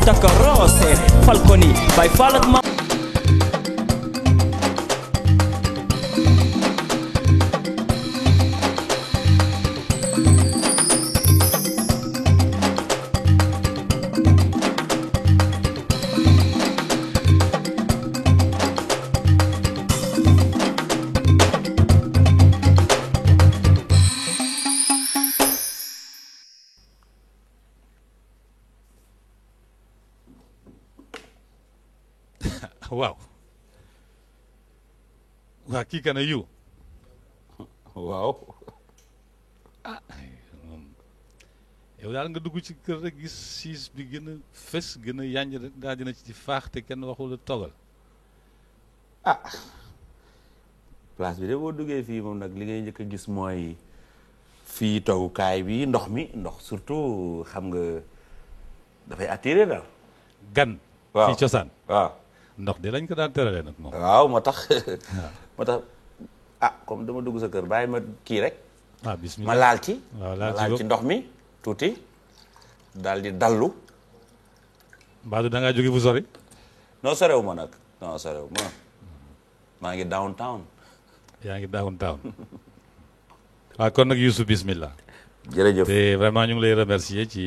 taka roose fal ko ni bay fal ak ma waaw waa kii kana yu waaw ah yow daal nga dugg ci kër rek gis siis bi gën a fës gën a yànj rek daal dina ci faax te kenn waxul la toggal ah place bi de boo duggee fii moom nag li ngay njëkk a gis mooy fii toogukaay bi ndox surtout xam nga dafay attiré daal gan waaw fii cosaan waaw ndox de lañ ko daan teralee nag moom waaw moo tax ah comme dama dugg sa kër bàyyi ma kii rek ah bismillah ma laal ci waaw ma laal ci ndox mi tuuti daal di dallu mbaadu da ngaa jóge fu sori non sorew ma nag non sorew ma maa ngi downtown yaa ngi downtown waaw kon nag Youssou bismillah jërëjëf te vraiment ñu ngi lay remercier ci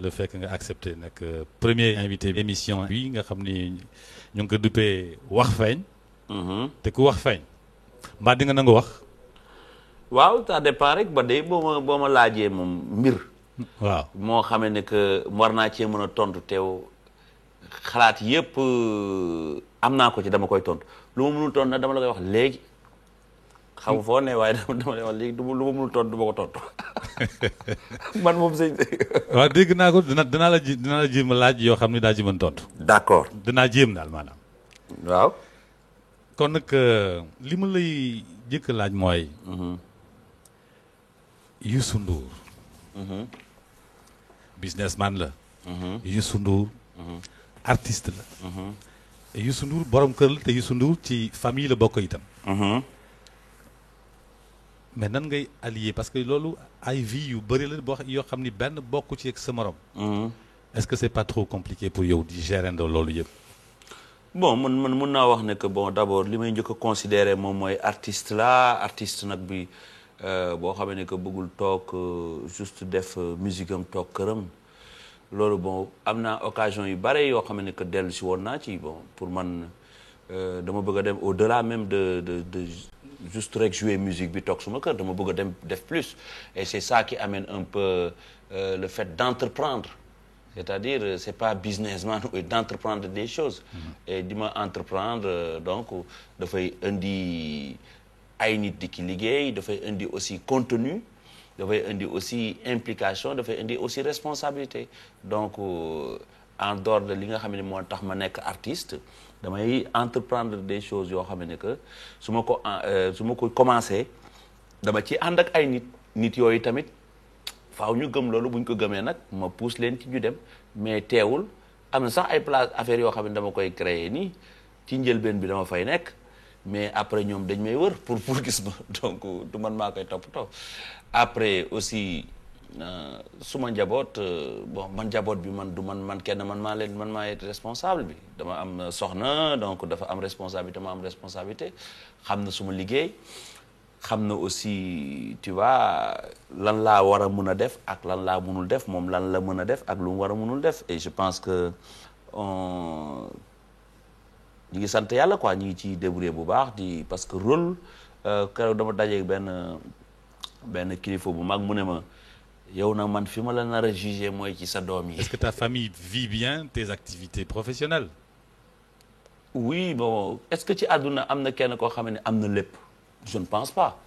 le fait que nga accepté nag premier invité émission bi nga xam ni ñu ngi ko duppee wax feeñ te ku wax feeñ mbaa di nga nangu wax waaw ça dépend rek ba de boo ma laajee moom mbir waaw moo xamee ne que war naa cee mën a tontu teew xalaat yépp am naa ko ci dama koy tontu lu ma mënul tontu nag dama la koy wax léegi xam foo ne waaye dama lay wax léegi lu ma mënul tontu du ma ko tontu man moom sëñ waaw dégg naa ko dinaa la jéem a laaj yoo xam ni daa ci mën tontu d'accord dinaa jéem daal maanaam waaw kon nag li ma lay jëkk laaj mooy Youssou Ndour businessman la Youssou Ndour artiste la Youssou Ndour borom kër la te Youssou Ndour ci famille la bokk itam mais nan ngay allier parce que loolu ay vie yu bëri la boo yoo xam ni benn bokku ci ak sa morom est-ce que c'est pas trop compliqué pour yow di gérer loolu yëpp bon man mun naa wax ne que bon d'abord li may njëkk a considérer moom mooy artiste nag bi boo xamee ne que bëggul toog juste def musique am toog këram loolu bon am naa occasion yu bare yoo xam ne que dellu si woon naa ci bon pour man dama bëgg a dem au-delà même de juste rek jouer musique bi toog suma kër dama bëgg a dem def plus et c'est ça qui amène un peu le fait d'entreprendre c'est-à-dire c'est pas businessman d'entreprendre des choses et di ma entreprendre donc dafay indi ay nit di ki liggéey dafay indi aussi contenu dafay indi aussi implication dafay indi aussi responsabilité donc en dehors de li nga xam ne moo tax ma nekk artiste damay entreprendre des choses yoo xam ne que su ma ko commencé dama ci ànd ak ay nit yooyu tamit faaw ñu gëm loolu bu ñu ko gëmee nag ma pousse leen ci ñu dem mais teewul am na sax ay place affaires yoo xam ne dama koy créer nii ci njëlbeen bi dama fay nekk mais après ñoom dañ may wër pour gis ma donc du man maa koy toppatoo après aussi suma njaboot bon man njaboot bi man du man kenn man maa responsable bi dama am soxna donc dafa am responsabilité ma am responsabilité xam na suma liggéey xam na aussi tu vois lan laa war a mën a def ak lan laa mënul def moom lan la mën a def ak lu mu war a mënul def et je pense que ñu ngi sant yàlla quoi ñu ngi ciy débrouiller bu baax di parce que rôle keroog dama dajeeg benn kilifa bu mag mu ne ma yow nag man fi ma la nar a juger mooy ci sa doom yi. Est-ce que ta famille vit bien tes activités professionnelles? Oui bon est-ce que ci àdduna am na kenn koo xam ne am na lépp. Je ne pense pas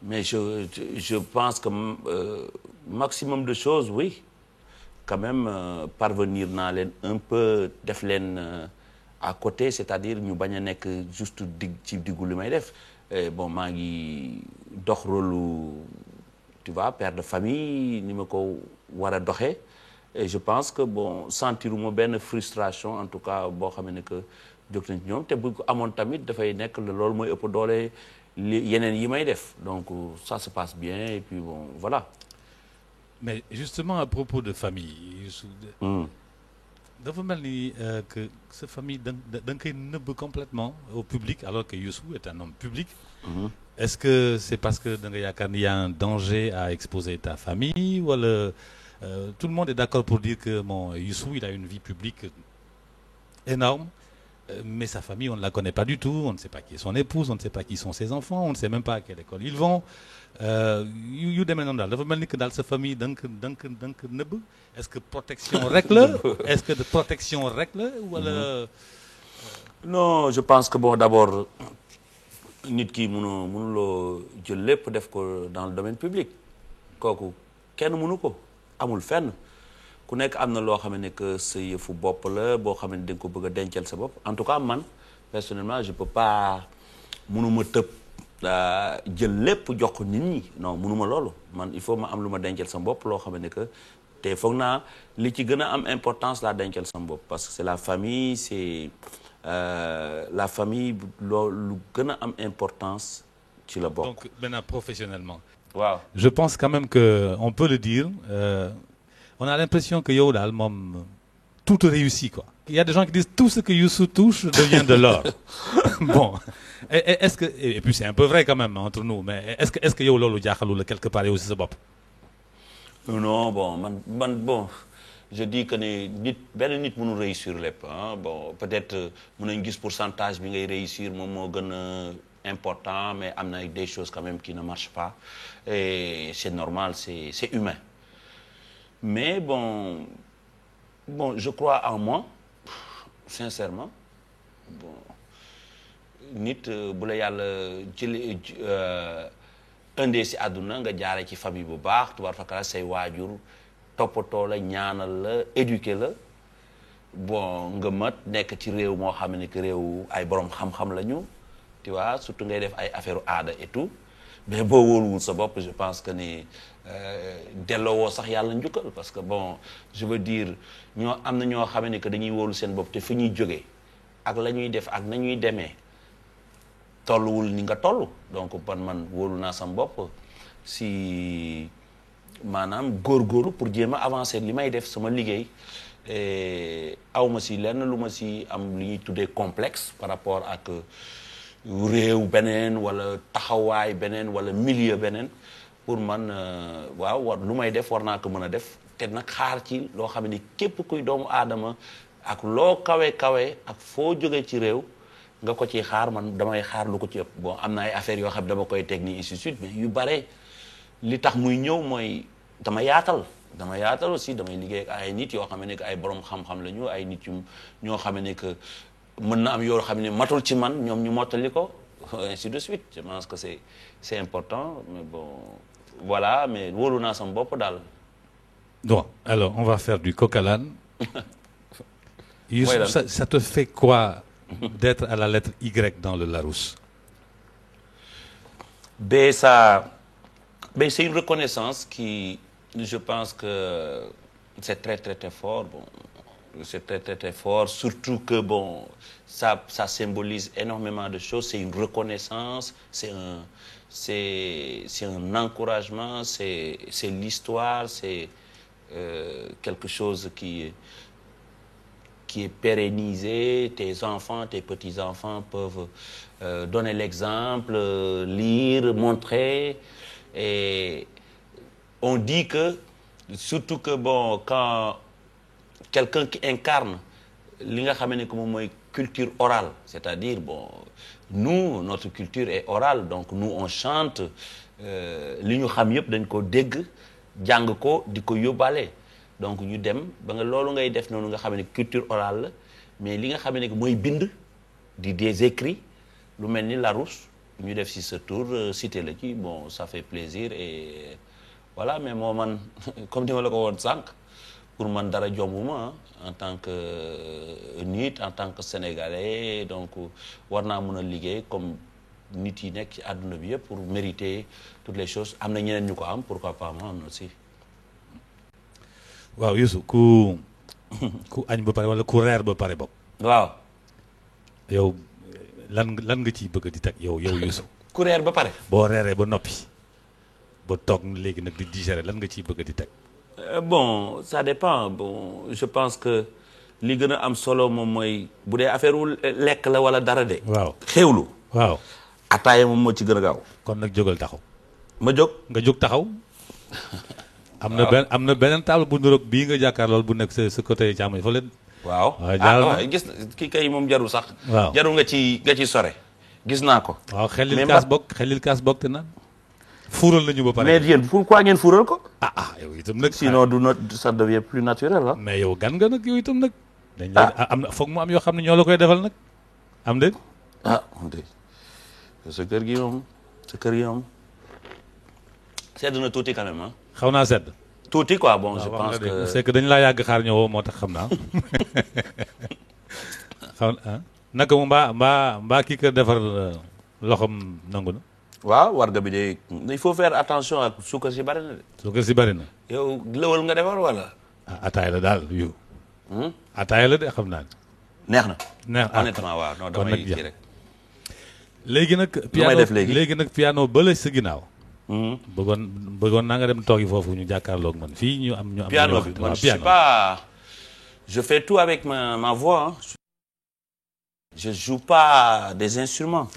mais je pense que maximum de choses oui quand même parvenir naa leen un peu def leen à côté c'est-à-dire ñu bañ a nekk juste ci diggu li may def bon maa ngi dox rôle tu vois père de famille ni ma ko war a doxee et je pense que bon sentiruma benn frustration en tout cas boo xam ne que jóg nañ ci ñoom te bu ko amoon tamit dafay nekk loolu mooy ëpp doole yeneen yi may def donc ça se passe bien et puis bon voilà. mais justement à propos de famille Youssou dafa mel ni que sa famille da nga koy nëbb complètement au public alors que Youssou est un homme public. Est-ce que c'est parce que da nga yaakaar ni y a un danger à exposer ta famille wala tout le monde est d'accord pour dire que bon Youssou il a une vie publique énorme mais sa famille on ne la connaît pas du tout, on ne sait pas qui est son épouse, on ne sait pas qui sont ses enfants, on ne sait même pas à quelle école ils vont yu demee noonu daal dafa mel ni que daal sa famille da nga ko nëbb. Est-ce que protection rek la est-ce que de protection rek la wala. non je pense que bon d'abord nit ki mënuloo jël lépp def ko dans le domaine public kooku kenn mënu ko amul fenn ku nekk am na loo xam ne que sa yëfu bopp la boo xam ne da nga ko bëgg a dencal sa bopp en tout cas man personnellement je peux pas mënuma tëb jël lépp jox ko nit ñi non mënuma loolu man il faut ma am lu ma dencal sama bopp loo xam ne que te foog naa li ci gën a am importance laa dencal sama bopp parce que c'est la famille c'est la famille lu gën a am importance ci la bokk. Donc maintenant professionnellement. waaw je pense quand même que on peut le dire on a l'impression que yow daal moom tout réussit quoi. Il y a des gens qui disent tout ce que Youssou touche devient de l'or. Bon est-ce que et puis c'est un peu vrai quand même entre nous mais est-ce que yow loolu jaaxalu la quelque part yow si sa bopp. non bon man bon je dis que ne benn nit mënul réussir lépp ah bon peut-être mën nañ gis pourcentage bi ngay réussir moom moo gën a important mais am na des choses quand même qui ne marchent pas et c'est normal c'est humain mais bon je crois en moi sincèrement bon nit bu la yàlla jëlee indee si àdduna nga jaare ci famille bu baax tubaar fakala say waajur toppatoo la ñaanal la éduquer la bon nga mat nekk ci réew moo xam ne que réew ay borom xam-xam la ñu tu vois surtout ngay def ay affaire aada et tout mais boo wóoluwul sa bopp je pense que ni delloowoo sax yàlla njukkal parce que bon je veux dire am na ñoo xam ne que dañuy wóolu seen bopp te fi ñuy jógee ak la ñuy def ak nañuy demee tolluwul ni nga toll donc man wóolu naa sama bopp si maanaam góorgóorlu pour jéem a avancer li may def sama liggéey awma si lenn lu ma si am li ñuy tuddee complexe par rapport ak réew beneen wala taxawaay beneen wala milieu beneen pour man waaw lu may def war naa ko mën a def te nag xaar ci loo xam ne képp kuy doomu aadama ak loo kawe ak foo jógee ci réew nga ko ci xaar man damay xaar lu ko ci ëpp bon am na ay affaires yoo xam ne dama koy teg nii ainsi de suite mais yu bare li tax muy ñëw mooy dama yaatal aussi damay liggéey ak ay nit yoo xam ne que ay borom xam-xam la ñu ay nit yu ñoo xam ne que mën na am yoo xam ne matul ci man ñoom ñu mottali ko ainsi de suite je pense que c'est important mais bon voilà mais wóolu naa sama bopp daal. Bon alors on va faire du coq à l'âne. Youssou, ça te fait quoi d'être à la lettre Y dans le Larousse? Ben c'est une reconnaissance qui, je pense que c'est très très très fort. Bon, c'est très très très fort, surtout que bon, ça symbolise énormément de choses. C'est une reconnaissance, c'est un encouragement, c'est l'histoire, c'est quelque chose qui est pérennisé. Tes enfants, tes petits-enfants peuvent donner l'exemple, lire, montrer. Et on dit que, surtout que bon, quand quelqu'un qui incarne li nga xam ne que moom mooy culture orale, c'est-à-dire bon, nous, notre culture est orale, donc nous on chante, li ñu xam yëpp dañ ko dégg, jàng ko, di ko yóbbaale. Donc ñu dem ba nga loolu ngay def noonu nga xam ne culture orale la, mais li nga xam ne que mooy bind di des écrits, lu mel ni Larousse, ñu def ci sa tour cité la ci bon ça fait plaisir et voilà mais moo man comme ni ma la ko woon sànq pour man dara jombuma en tant que nit en tant que sénégalais donc war naa mën a liggéey comme nit yi nekk ci àdduna bi yëpp pour mériter toutes les choses am na ñeneen ñu ko am pourquoi pas moi aussi. waaw Youssou ku añ ba pare wala ku reer ba pare bopp. waaw. yow. lan nga ciy bëgg di teg yow Youssou. ku reer ba pare. boo reeree ba noppi ba toog léegi nag di digérer lan nga ciy bëgg di teg. Bon ça dépend bon je pense que li gën a am solo moom mooy bu dee affaire wu lekk la wala dara de. waaw xewlu. waaw. ataaya moom moo ci gën a gaaw. kon nag jógal taxaw. ma jóg. nga jóg taxaw. am na beneen table bu niroog bii nga jàkkaar lool bu nekk sa côté càmmoñ fa leen. waaw gis kii kay moom jarul sax. waaw jarul nga ci sore. gis naa ko. waaw xelil kaas bokk te naan. fuural nañu ba pare. mais yéen pourquoi ngeen fuural ko. yow itam nag. sinon ça devient plus naturel ah. mais yow gan nga nag yow itam nag. dañ la am na foog mu am yoo xam ne ñoo la koy defal nag. am dégg. dégg sa kër gi moom sedd na tuuti quand même xaw naa sedd. tuuti quoi bon je pense que c'est que dañ laa yàgg xaar ñëwoo moo tax xam naa. naka mu mbaa kii ko defar loxoom nangu na. waaw warga bi de il faut faire attention ak suukar si bari na de. suukar si bari na. yow lëwal nga defar wala. ataay la daal yu. ataay la de xam naa. neex na. honnêtement waaw non damay kii rek. léegi nag. léegi nag piano bële sa ginnaaw. bëggoon naa nga dem toogi foofu ñu jàkkaarloog man fii ñu am. piano bi man je suis pas je fais tout avec ma voix je joue pas des instruments.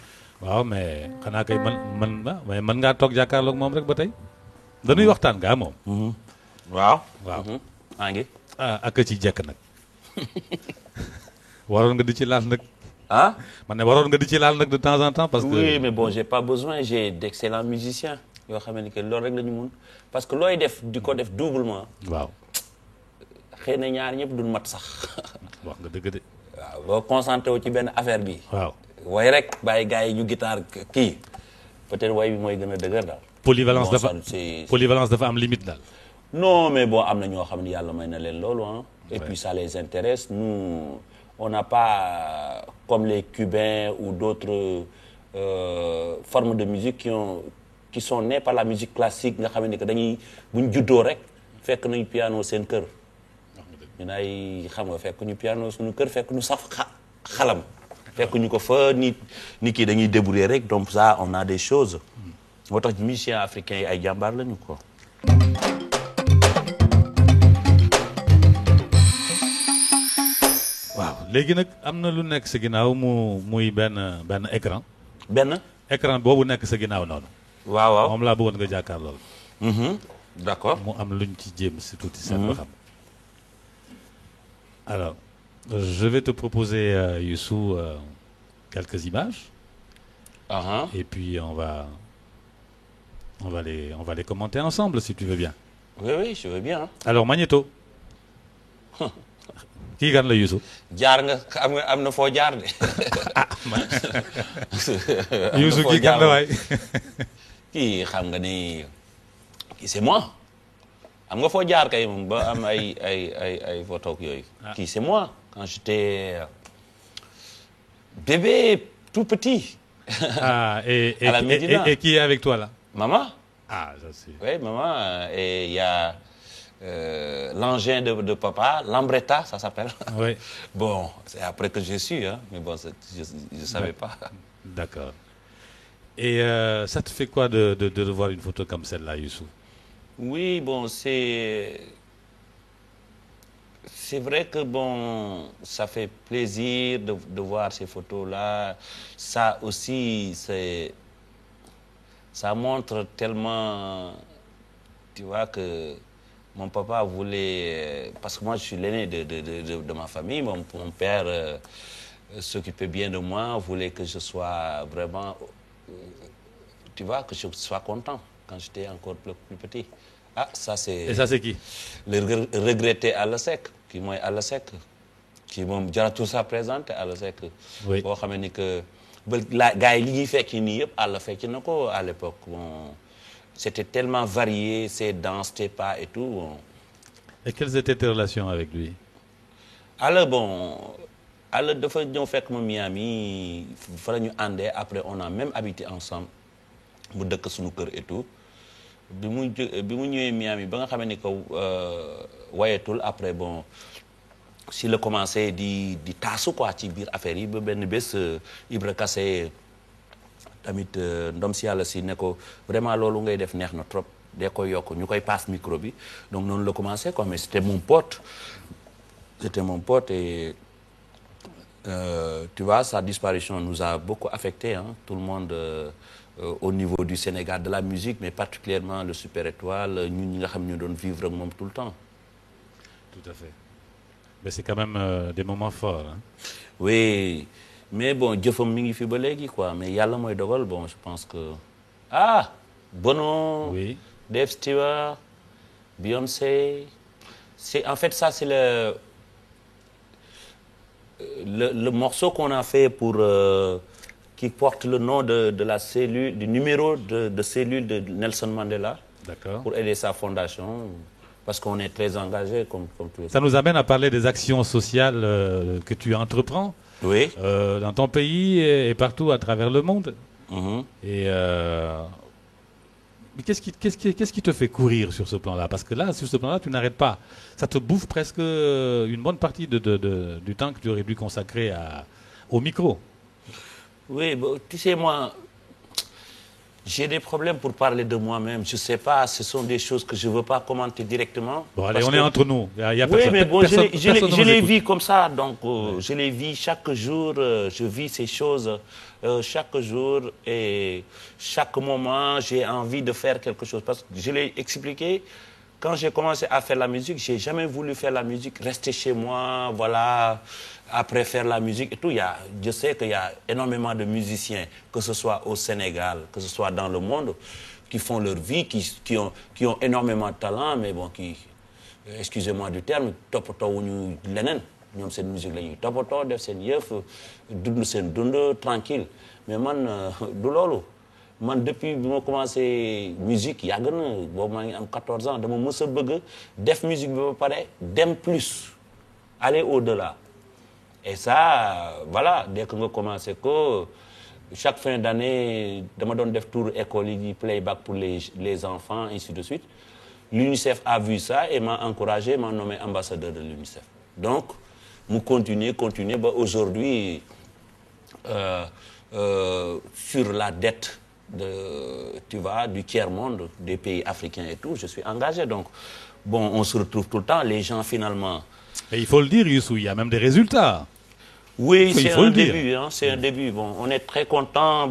waaw mais xanaa kay mais mën ngaa toog jàkkaarloog moom rek ba tey. dañuy waxtaan gaa moom. waaw. maa ngi. ak ci jekk nag. waroon nga di ci laal nag. man ne waroon nga di ci laal nag de temps en temps parce que. oui mais bon j'ai pas besoin j'ai d'excellents musiciens yoo xam ne que loolu rek la ñu mun parce que looy def di ko def doublement. waaw. xëy na ñaar ñëpp duñ mat sax. wax nga dëgg de. waaw boo concentré wu ci benn affaire bi. waaw. way rek bàyyi gars yi ñu guitare kii peut-être way bi mooy gën a dëgër daal. polyvalence dafa am limite daal. non mais bon am na ñoo xam ne yàlla may na leen loolu et puis ça les intéresse nous on n'a pas comme les Cubains ou d'autres formes de musique qui sont nées par la musique classique nga xam ne que dañuy buñ juddoo rek fekk nañu piano seen kër. ñun ay xam nga fekk ñu piano suñu kër fekk ñu saf xalam. fekk ñu ko fa nit kii dañuy débrouiller rek donc ça on a des choses moo tax musiciens africains yi ay jàmbaar lañu ko. waaw léegi nag am na lu nekk sa ginnaaw muy benn écran. écran boobu nekk sa ginnaaw noonu. waaw moom laa bëggoon nga jàkkaar lool. d'accord mu am luñ ci jéem si tuuti seen ba xam. alors. Je vais te proposer, Youssou, quelques images. Et puis on va les commenter ensemble, si tu veux bien. Oui, je veux bien. Alors, Magnéto. Kii kan la Youssou. jaar nga am na foo jaar de. Youssou kii kan la waay. kii xam nga ni kii c'est moi. am nga foo jaar kay moom ba am ay photo yooyu. kii c'est moi. Quand j'étais bébé, tout petit. Et qui est avec toi là? Maman. Ça c'est. Oui, maman. Et il y a l'engin de papa, l'Ambretta, ça s'appelle. Oui. Bon, c'est après que j'ai su, mais bon, je ne savais pas. D'accord. Et ça te fait quoi de voir une photo comme celle-là, Youssou? Oui, bon, c'est vrai que bon, ça fait plaisir de voir ces photos-là. Ça aussi, ça montre tellement, tu vois, que mon papa voulait, parce que moi je suis l'aîné de ma famille, mon père s'occupait bien de moi, voulait que je sois vraiment, tu vois, que je sois content quand j'étais encore plus petit. Ça c'est. Et ça c'est qui? Le regretté Alla Seck. Kii mooy Alla Seck kii moom jaratul sa présenté Alla Seck. Oui boo xamee ni que ba gars yi li ñuy fekk nii yëpp Alla fekk na ko à l'époque bon c'était tellement varié ses danses tes pas et tout bon. Et quelles étaient tes relations avec lui? Alla bon Alla dafa ñëw fekk ma Miami fa la ñu àndee après on a même habité ensemble mu dëkk suñu kër et tout. bi mu ñëwee Miami ba nga xamee ni que wayetul après bon si la commencé di taasu quoi ci biir affaire yi ba benn bés Ibra Kassé tamit ndom si yàlla si ne ko vraiment loolu ngay def neex na trop dee koy yokk ñu koy passe micro bi donc noonu la commencé quoi mais c'était mon pote et tu vois sa disparition nous a beaucoup affecté hein tout le monde au niveau du Sénégal de la musique mais particulièrement le Super Étoile ñun ñi nga xam ñu doon vivre ak moom tout le temps. Tout à fait mais c'est quand même des moments forts hein. Oui mais bon jëfam mi ngi fi ba léegi quoi mais yàlla mooy dogal bon je pense que Bono. Oui. Dave Stewart, Beyoncé c'est en fait ça c'est le morceau qu'on a fait pour qui porte le nom de la cellule du numéro de cellule de Nelson Mandela. D'accord. Pour aider sa fondation parce qu'on est très engagé comme tu le sais. Ça nous amène à parler des actions sociales que tu entreprends. Oui. Dans ton pays et partout à travers le monde. Mm-hmm. Et mais qu'est-ce qui te fait courir sur ce plan-là? Parce que là, sur ce plan-là, tu n'arrêtes pas. Ça te bouffe presque une bonne partie du temps que tu aurais dû consacrer au micro. Oui, bon, tu sais, moi, j'ai des problèmes pour parler de moi-même. Je sais pas, ce sont des choses que je veux pas commenter directement. Bon, allez, on est entre nous. Y a oui, personne, mais bon, personne, je les vis comme ça. Donc, je les vis chaque jour. Je vis ces choses chaque jour. Et chaque moment, j'ai envie de faire quelque chose. Parce que je l'ai expliqué, quand j'ai commencé à faire la musique, j'ai jamais voulu faire la musique, rester chez moi, voilà, après faire la musique et tout. Je sais qu'il y a énormément de musiciens, que ce soit au Sénégal, que ce soit dans le monde, qui font leur vie, qui ont énormément de talent, mais bon, qui, excusez-moi du terme, toppatoo wuñu leneen ñoom seen musique la ñuy toppatoo def seen yëf dund seen dund tranquille mais man du loolu man depuis bi ma commencé musique yàgg na boobu maa ngi am 14 ans dama mës a bëgg def musique bi ba pare dem plus aller au-delà et ça voilà dès que nga commencé ko chaque fin d'année dama doon def tour école yi di playback pour les enfants ainsi de suite. L'UNICEF a vu ça et m'a encouragé, m'a nommé ambassadeur de l'UNICEF. Donc, nous continuer. Bah, aujourd'hui, sur la dette du tiers-monde, des pays africains et tout, je suis engagé. Donc, bon, on se retrouve tout le temps. Les gens, finalement... Et il faut le dire, Youssou, il y a même des résultats. Oui, c'est un début. Hein, c'est un début. Bon, on est très content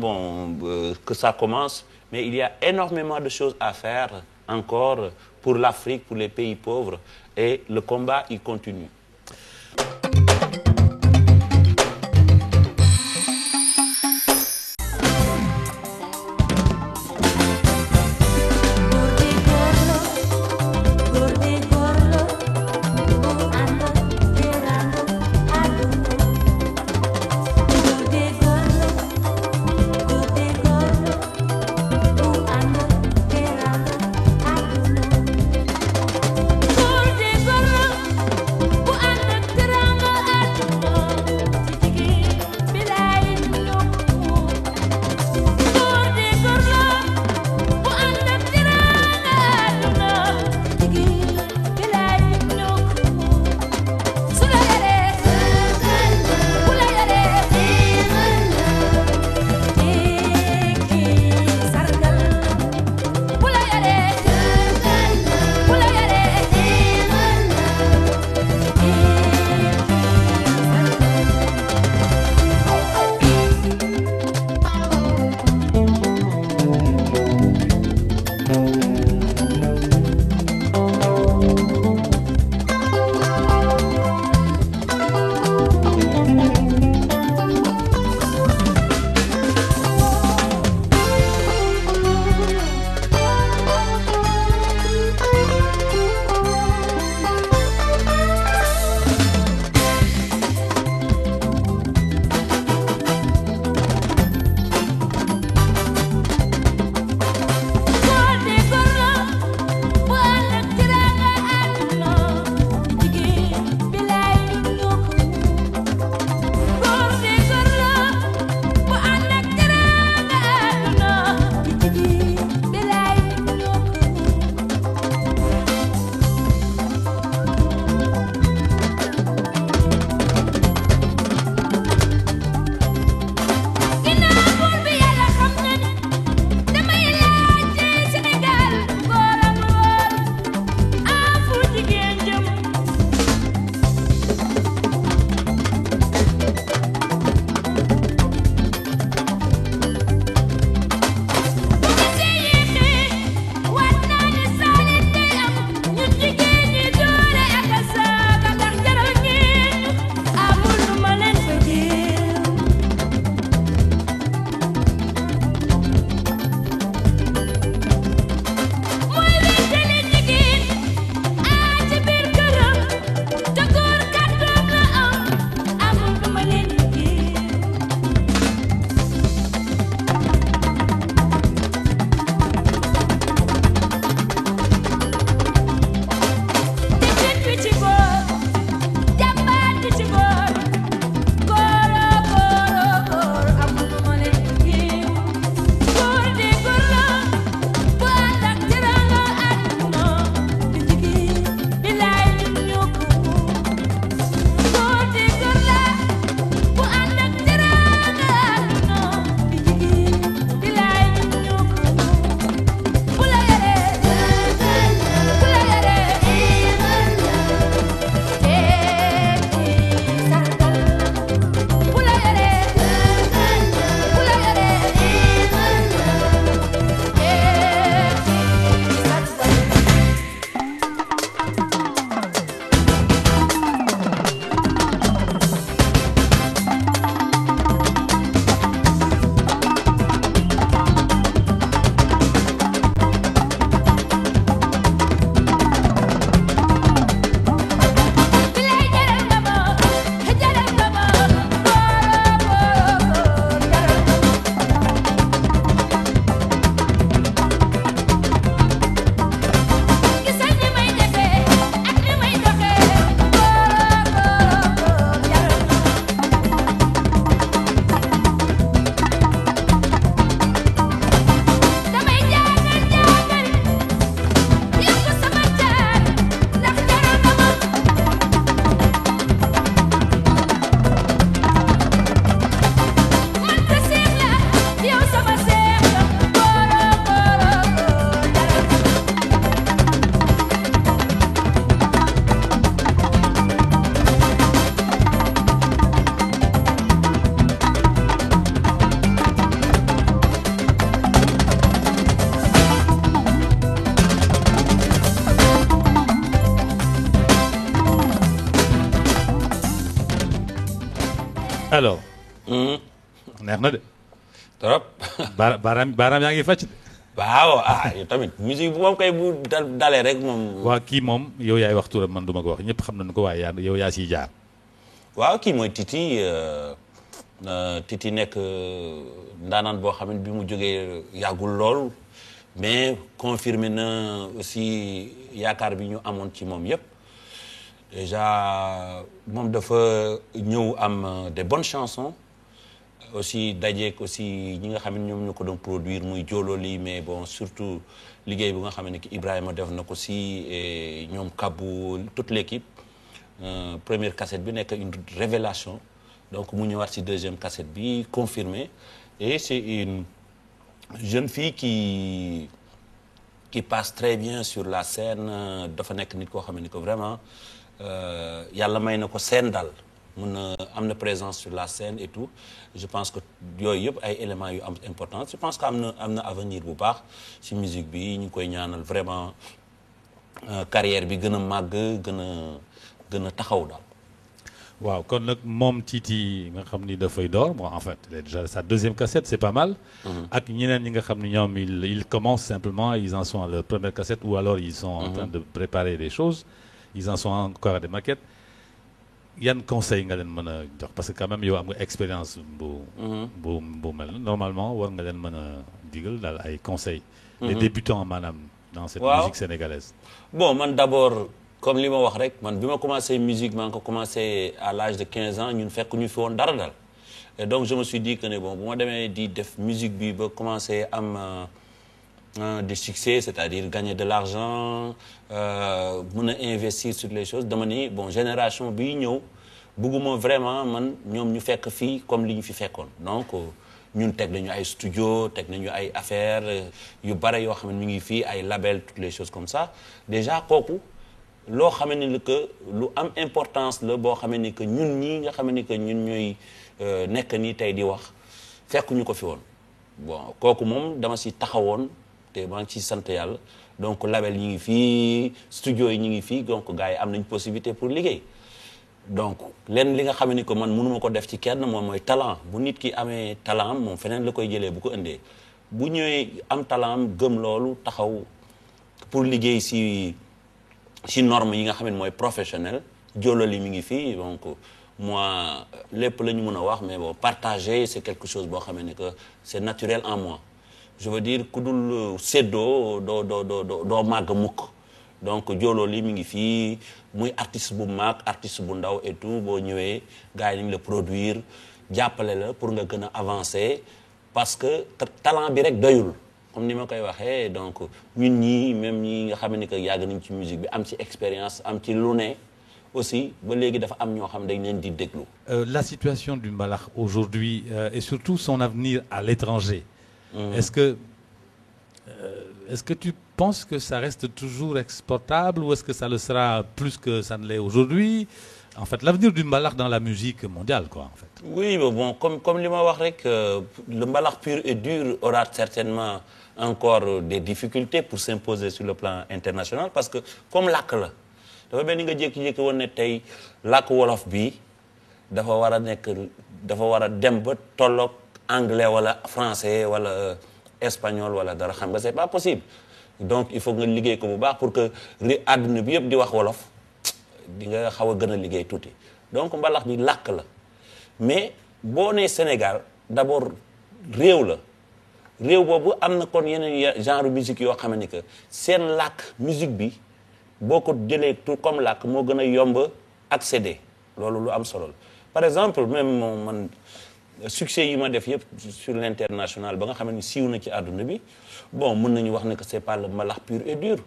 que ça commence, mais il y a énormément de choses à faire encore pour l'Afrique, pour les pays pauvres, et le combat, il continue. Por alors. neex na de. trop. baaraam yaa ngi fàcc de. waaw yow tamit musique bu moom kay bu dalee rek moom. waa kii moom yow yaay wax turam man du ma ko wax ñëpp xam nañu ko waaye yow yaa siy jaar. waaw kii mooy Titi Titi nekk ndaanaan boo xam ne bi mu jógee yàggul lool mais confirmé na aussi yaakaar bi ñu amoon ci moom yépp déjà moom dafa ñëw am des bonnes chansons aussi dajeek aussi ñi nga xam ne ñoom ñu ko doon produire muy Jololi mais bon surtout liggéey bu nga xam ne ki Ibrahima def na ko si et ñoom Kabou toute l'équipe première cassette bi nekk une révélation donc mu ñëwaat ci deuxième cassette bi confirmé et c'est une jeune fille qui passe très bien sur la scène dafa nekk nit koo xam ne que vraiment yàlla may na ko scène daal mun na am na présence sur la scène et tout je pense que yooyu yëpp ay éléments yu am importance je pense que am na avenir bu baax ci musique bi ñu ngi koy ñaanal vraiment carrière bi gën a màgg gën a taxaw daal. waaw kon nag moom Titi nga xam ni dafay door bon en fait déjà sa deuxième cassette c'est pas mal. ak ñeneen ñi nga xam ni ñoom ils commencent simplement ils en sont à leur première cassette ou alors ils sont en train de préparer des choses ils en sont encore à des maquettes. yan conseil nga leen mën a jox parce que quand même yow am nga expérience bu mel normalement war nga leen mën a digal daal ay conseils. les débutants maanaam dans cette musique sénégalaise. bon man d'abord comme li ma wax rek man bi ma commencé musique maa ngi ko commencé à l'âge de 15 ans ñun fekk ñu fi woon dara daal et donc je me suis dit que ne bon bu ma demee di def musique bi ba commencé am des succès c'est-à-dire gagner de l'argent mën a investir sur les choses dama ni bon génération bi ñëw bëgguma vraiment man ñoom ñu fekk fii comme li ñu fi fekkoon donc ñun teg nañu ay studio teg nañu ay affaires yu bare yoo xam ne ñu ngi fii ay label toutes les choses comme ça déjà kooku loo xam ne que lu am importance la boo xam ne que ñun ñii nga xam ne que ñun ñooy nekk nii tey di wax fekkuñu ko fi woon bon kooku moom dama si taxawoon te maa ngi ciy sant yàlla donc label ñi ngi fii studio yi ñi ngi fii donc gars yi am nañ possibilité pour liggéey donc lenn li nga xam ne que man mënuma ko def ci kenn moom mooy talent bu nit ki amee talent moom feneen la koy jëlee bu ko indee bu ñëwee am talent gëm loolu taxaw pour liggéey si norme yi nga xam ne mooy professionnel Jololi mi ngi fii donc moi lépp la ñu mën a wax mais bon partager c'est quelque chose boo xam ne que c'est naturel en moi je veux dire ku dul séddoo doo màgg mukk donc Jololi mi ngi fii muy artiste bu mag artiste bu ndaw et tout boo ñëwee gars yi nañ la produire jàppale la pour nga gën a avancer parce que talent bi rek doyul comme ni ma koy waxee donc ñun ñii même ñi nga xam ne que yàgg nañ ci musique bi am ci expérience am ci lu ne aussi ba léegi dafa am ñoo xam dañ leen di déglu. La situation du mbalax aujourd'hui et surtout son avenir à l'étranger. Est-ce que tu penses que ça reste toujours exportable ou est-ce que ça le sera plus que ça ne l'est aujourd'hui? En fait, l'avenir du mbalax dans la musique mondiale, quoi, en fait. Oui, mais bon, comme li ma wax rek, le mbalax pur et dur aura certainement encore des difficultés pour s'imposer sur le plan international parce que comme làkk la dafa benn nga jékki-jékki woon ne tey làkk wolof bi dafa war a dem ba tolloog anglais wala français wala espagnol wala dara xam nga c'est pas possible donc il faut nga liggéey ko bu baax pour que àdduna bi yëpp di wax wolof di nga xaw a gën a liggéey tuuti donc mbalax bi làkk la mais boo nee Sénégal d'abord réew la réew boobu am na kon yeneen genre musique yoo xam ne que seen làkk musique bi boo ko jëlee tout comme làkk moo gën a yomb accéder loolu lu am solo la par exemple même man succès yi ma def yëpp sur l'international ba nga xam ne siiw na ci àdduna bi bon mën nañu wax ne que c'est pas le mbalax pur et dur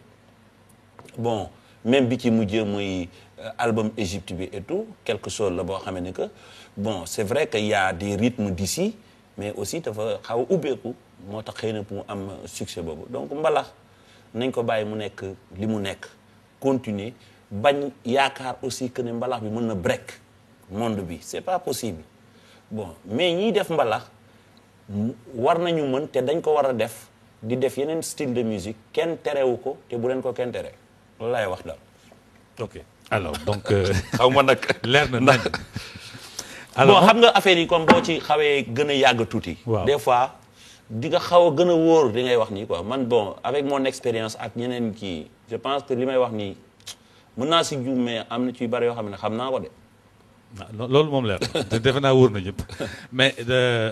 bon même bi ci mujjee muy album Égypte bi et tout quelque chose la boo xam ne que bon c'est vrai que y a des rythmes d'ici mais aussi dafa xaw a ubbeeku moo tax xëy na pour mu am succès boobu donc mbalax nañ ko bàyyi mu nekk li mu nekk continuer bañ yaakaar aussi que ne mbalax bi mën na break monde bi c'est pas possible bon mais ñiy def mbalax war nañu mën te dañ ko war a def di def yeneen style de musique kenn terewu ko te bu leen ko kenn tere loolu laay wax daal. ok alors donc xaw ma nag leer na nañ bon xam nga affaire yi comme boo ci xawee gën a yàgg tuuti. waaw des fois di nga xaw a gën a wóor di ngay wax nii quoi man bon avec mon expérience ak ñeneen kii je pense que li may wax nii mën naa si juum mais am na ci yu bari yoo xam ne xam naa ko de. loolu moom leer na defe naa wóor na ñëpp mais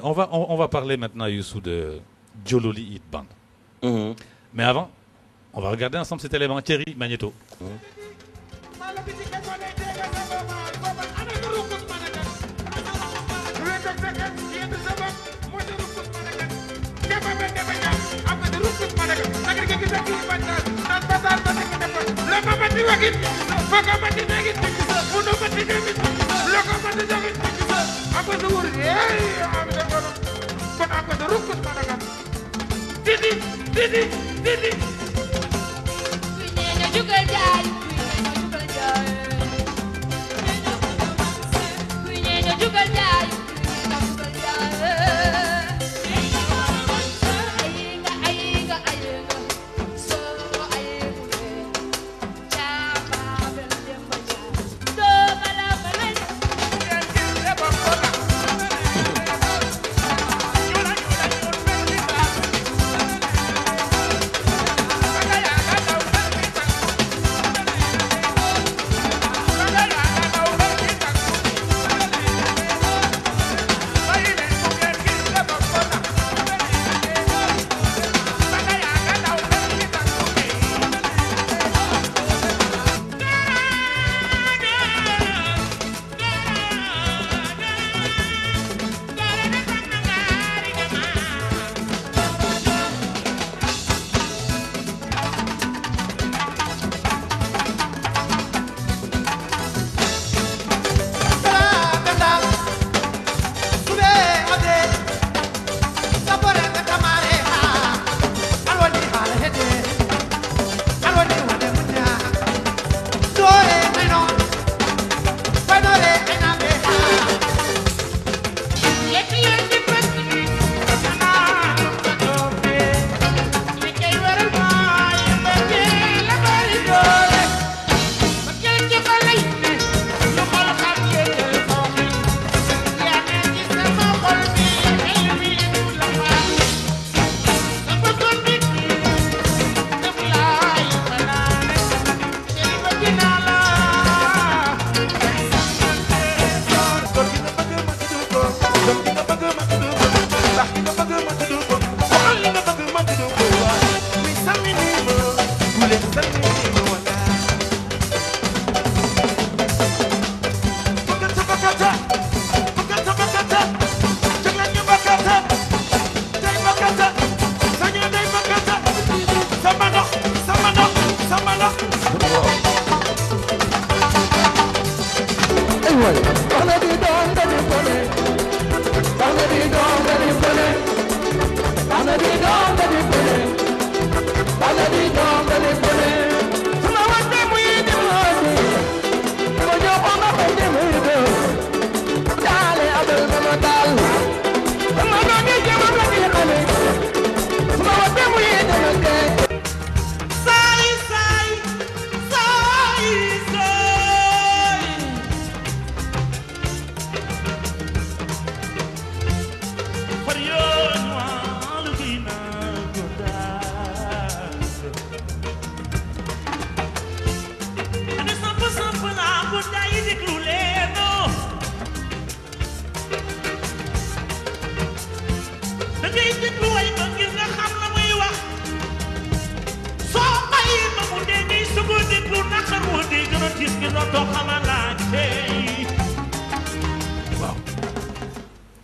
on va parler maintenant Youssou de Jololi Hit Band. Mais avant on va regarder ensemble cet élément Thierry Magnéto.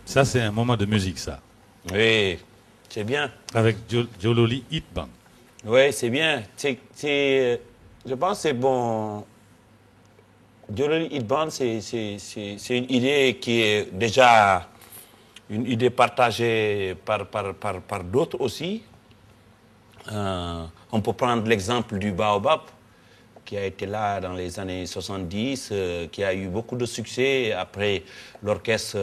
Ça, c'est un moment de musique, ça. Oui, c'est bien. Avec Jololi Hit Band. Oui, c'est bien. Je pense que c'est bon. Jololi Hit Band, c'est une idée qui est déjà une idée partagée par d'autres aussi. On peut prendre l'exemple du Baobab, qui a été là dans les années 70, qui a eu beaucoup de succès. Après, l'orchestre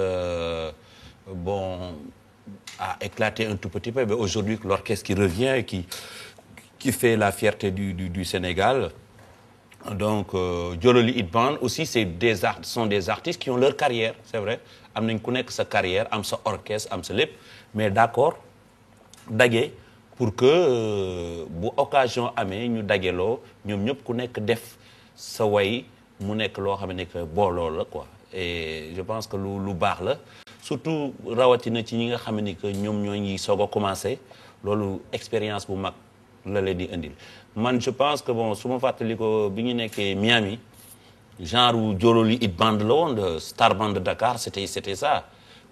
a éclaté un tout petit peu. Mais aujourd'hui, l'orchestre qui revient, qui fait la fierté du Sénégal, donc Jololi Hit Band aussi sont des artistes qui ont leur carrière c'est vrai am nañ ku nekk sa carrière am sa orchestre am sa lépp mais d'accord daje pour que bu occasion amee ñu dajeloo ñoom ñëpp ku nekk def sa way mu nekk loo xam ne que booloo la quoi et je pense que lu baax la surtout rawatina ci ñi nga xam ne que ñoom ñoo ngi soog a commencé loolu expérience bu mag la leen di indil man je pense que bon su ma fàttali ko bi ñu nekkee Miami genre Jololi Hit Band la woon de Star Band de Dakar c'était ça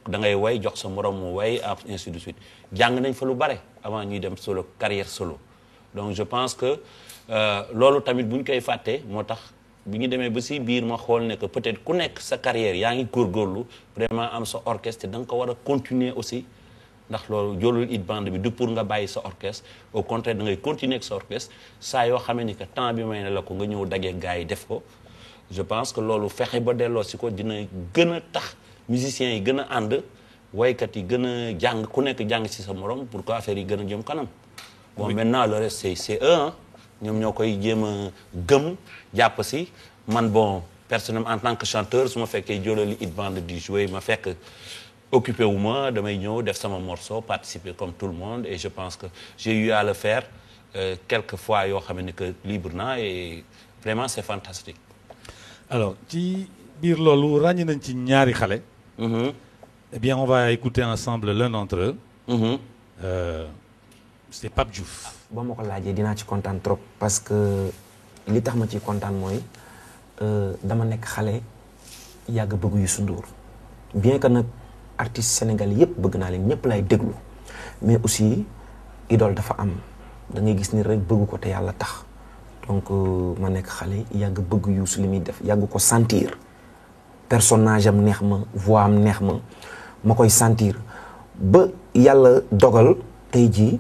da ngay way jox sa morom mu way ainsi de suite jàng nañ fa lu bare avant ñuy dem solo carrière solo donc je pense que loolu tamit bu ñu koy fàttee moo tax bi ñu demee ba si biir ma xool ne que peut-être ku nekk sa carrière yaa ngi góorgóorlu vraiment am sa orchestre da nga ko war a continuer aussi ndax loolu Jololi Hit Band bi du pour nga bàyyi sa orchestre au contraire da ngay continuer ak sa orchestre saa yoo xamee ni que temps bi may ne la ko nga ñëw dagee gars yi def ko je pense que loolu fexe ba delloo si ko dina gën a tax musiciens yi gën a ànd waykat yi gën a jàng ku nekk jàng si sa morom pour que affaire yi gën a jëm kanam bon maintenant le reste c'est eux ñoom ñoo koy jéem a gëm jàpp si man bon personnellement en tant que chanteur su ma fekkee Jololi Hit Band di jouer ma fekk occupé wu ma damay ñëw def sama morceau participer comme tout le monde et je pense que j'ai eu à le faire quelques fois yoo xam ne que libre na et vraiment c'est fantastique. Alors ci biir loolu ràññi nañ ci ñaari xale. Eh bien on va écouter ensemble l'un d'entre eux. C'est Pape Diouf. ba ma ko laajee dinaa ci kontaan trop parce que li tax ma ci kontaan mooy dama nekk xale yàgg bëgg Youssou Ndour bien que nag artistes sénégalais yëpp bëgg naa leen ñëpp lay déglu mais aussi idole dafa am da ngay gis ni rek bëgg ko te yàlla tax donc ma nekk xale yàgg bëgg Youssou li muy def yàgg ko sentir personnage am neex ma voix am neex ma koy sentir ba yàlla dogal tey jii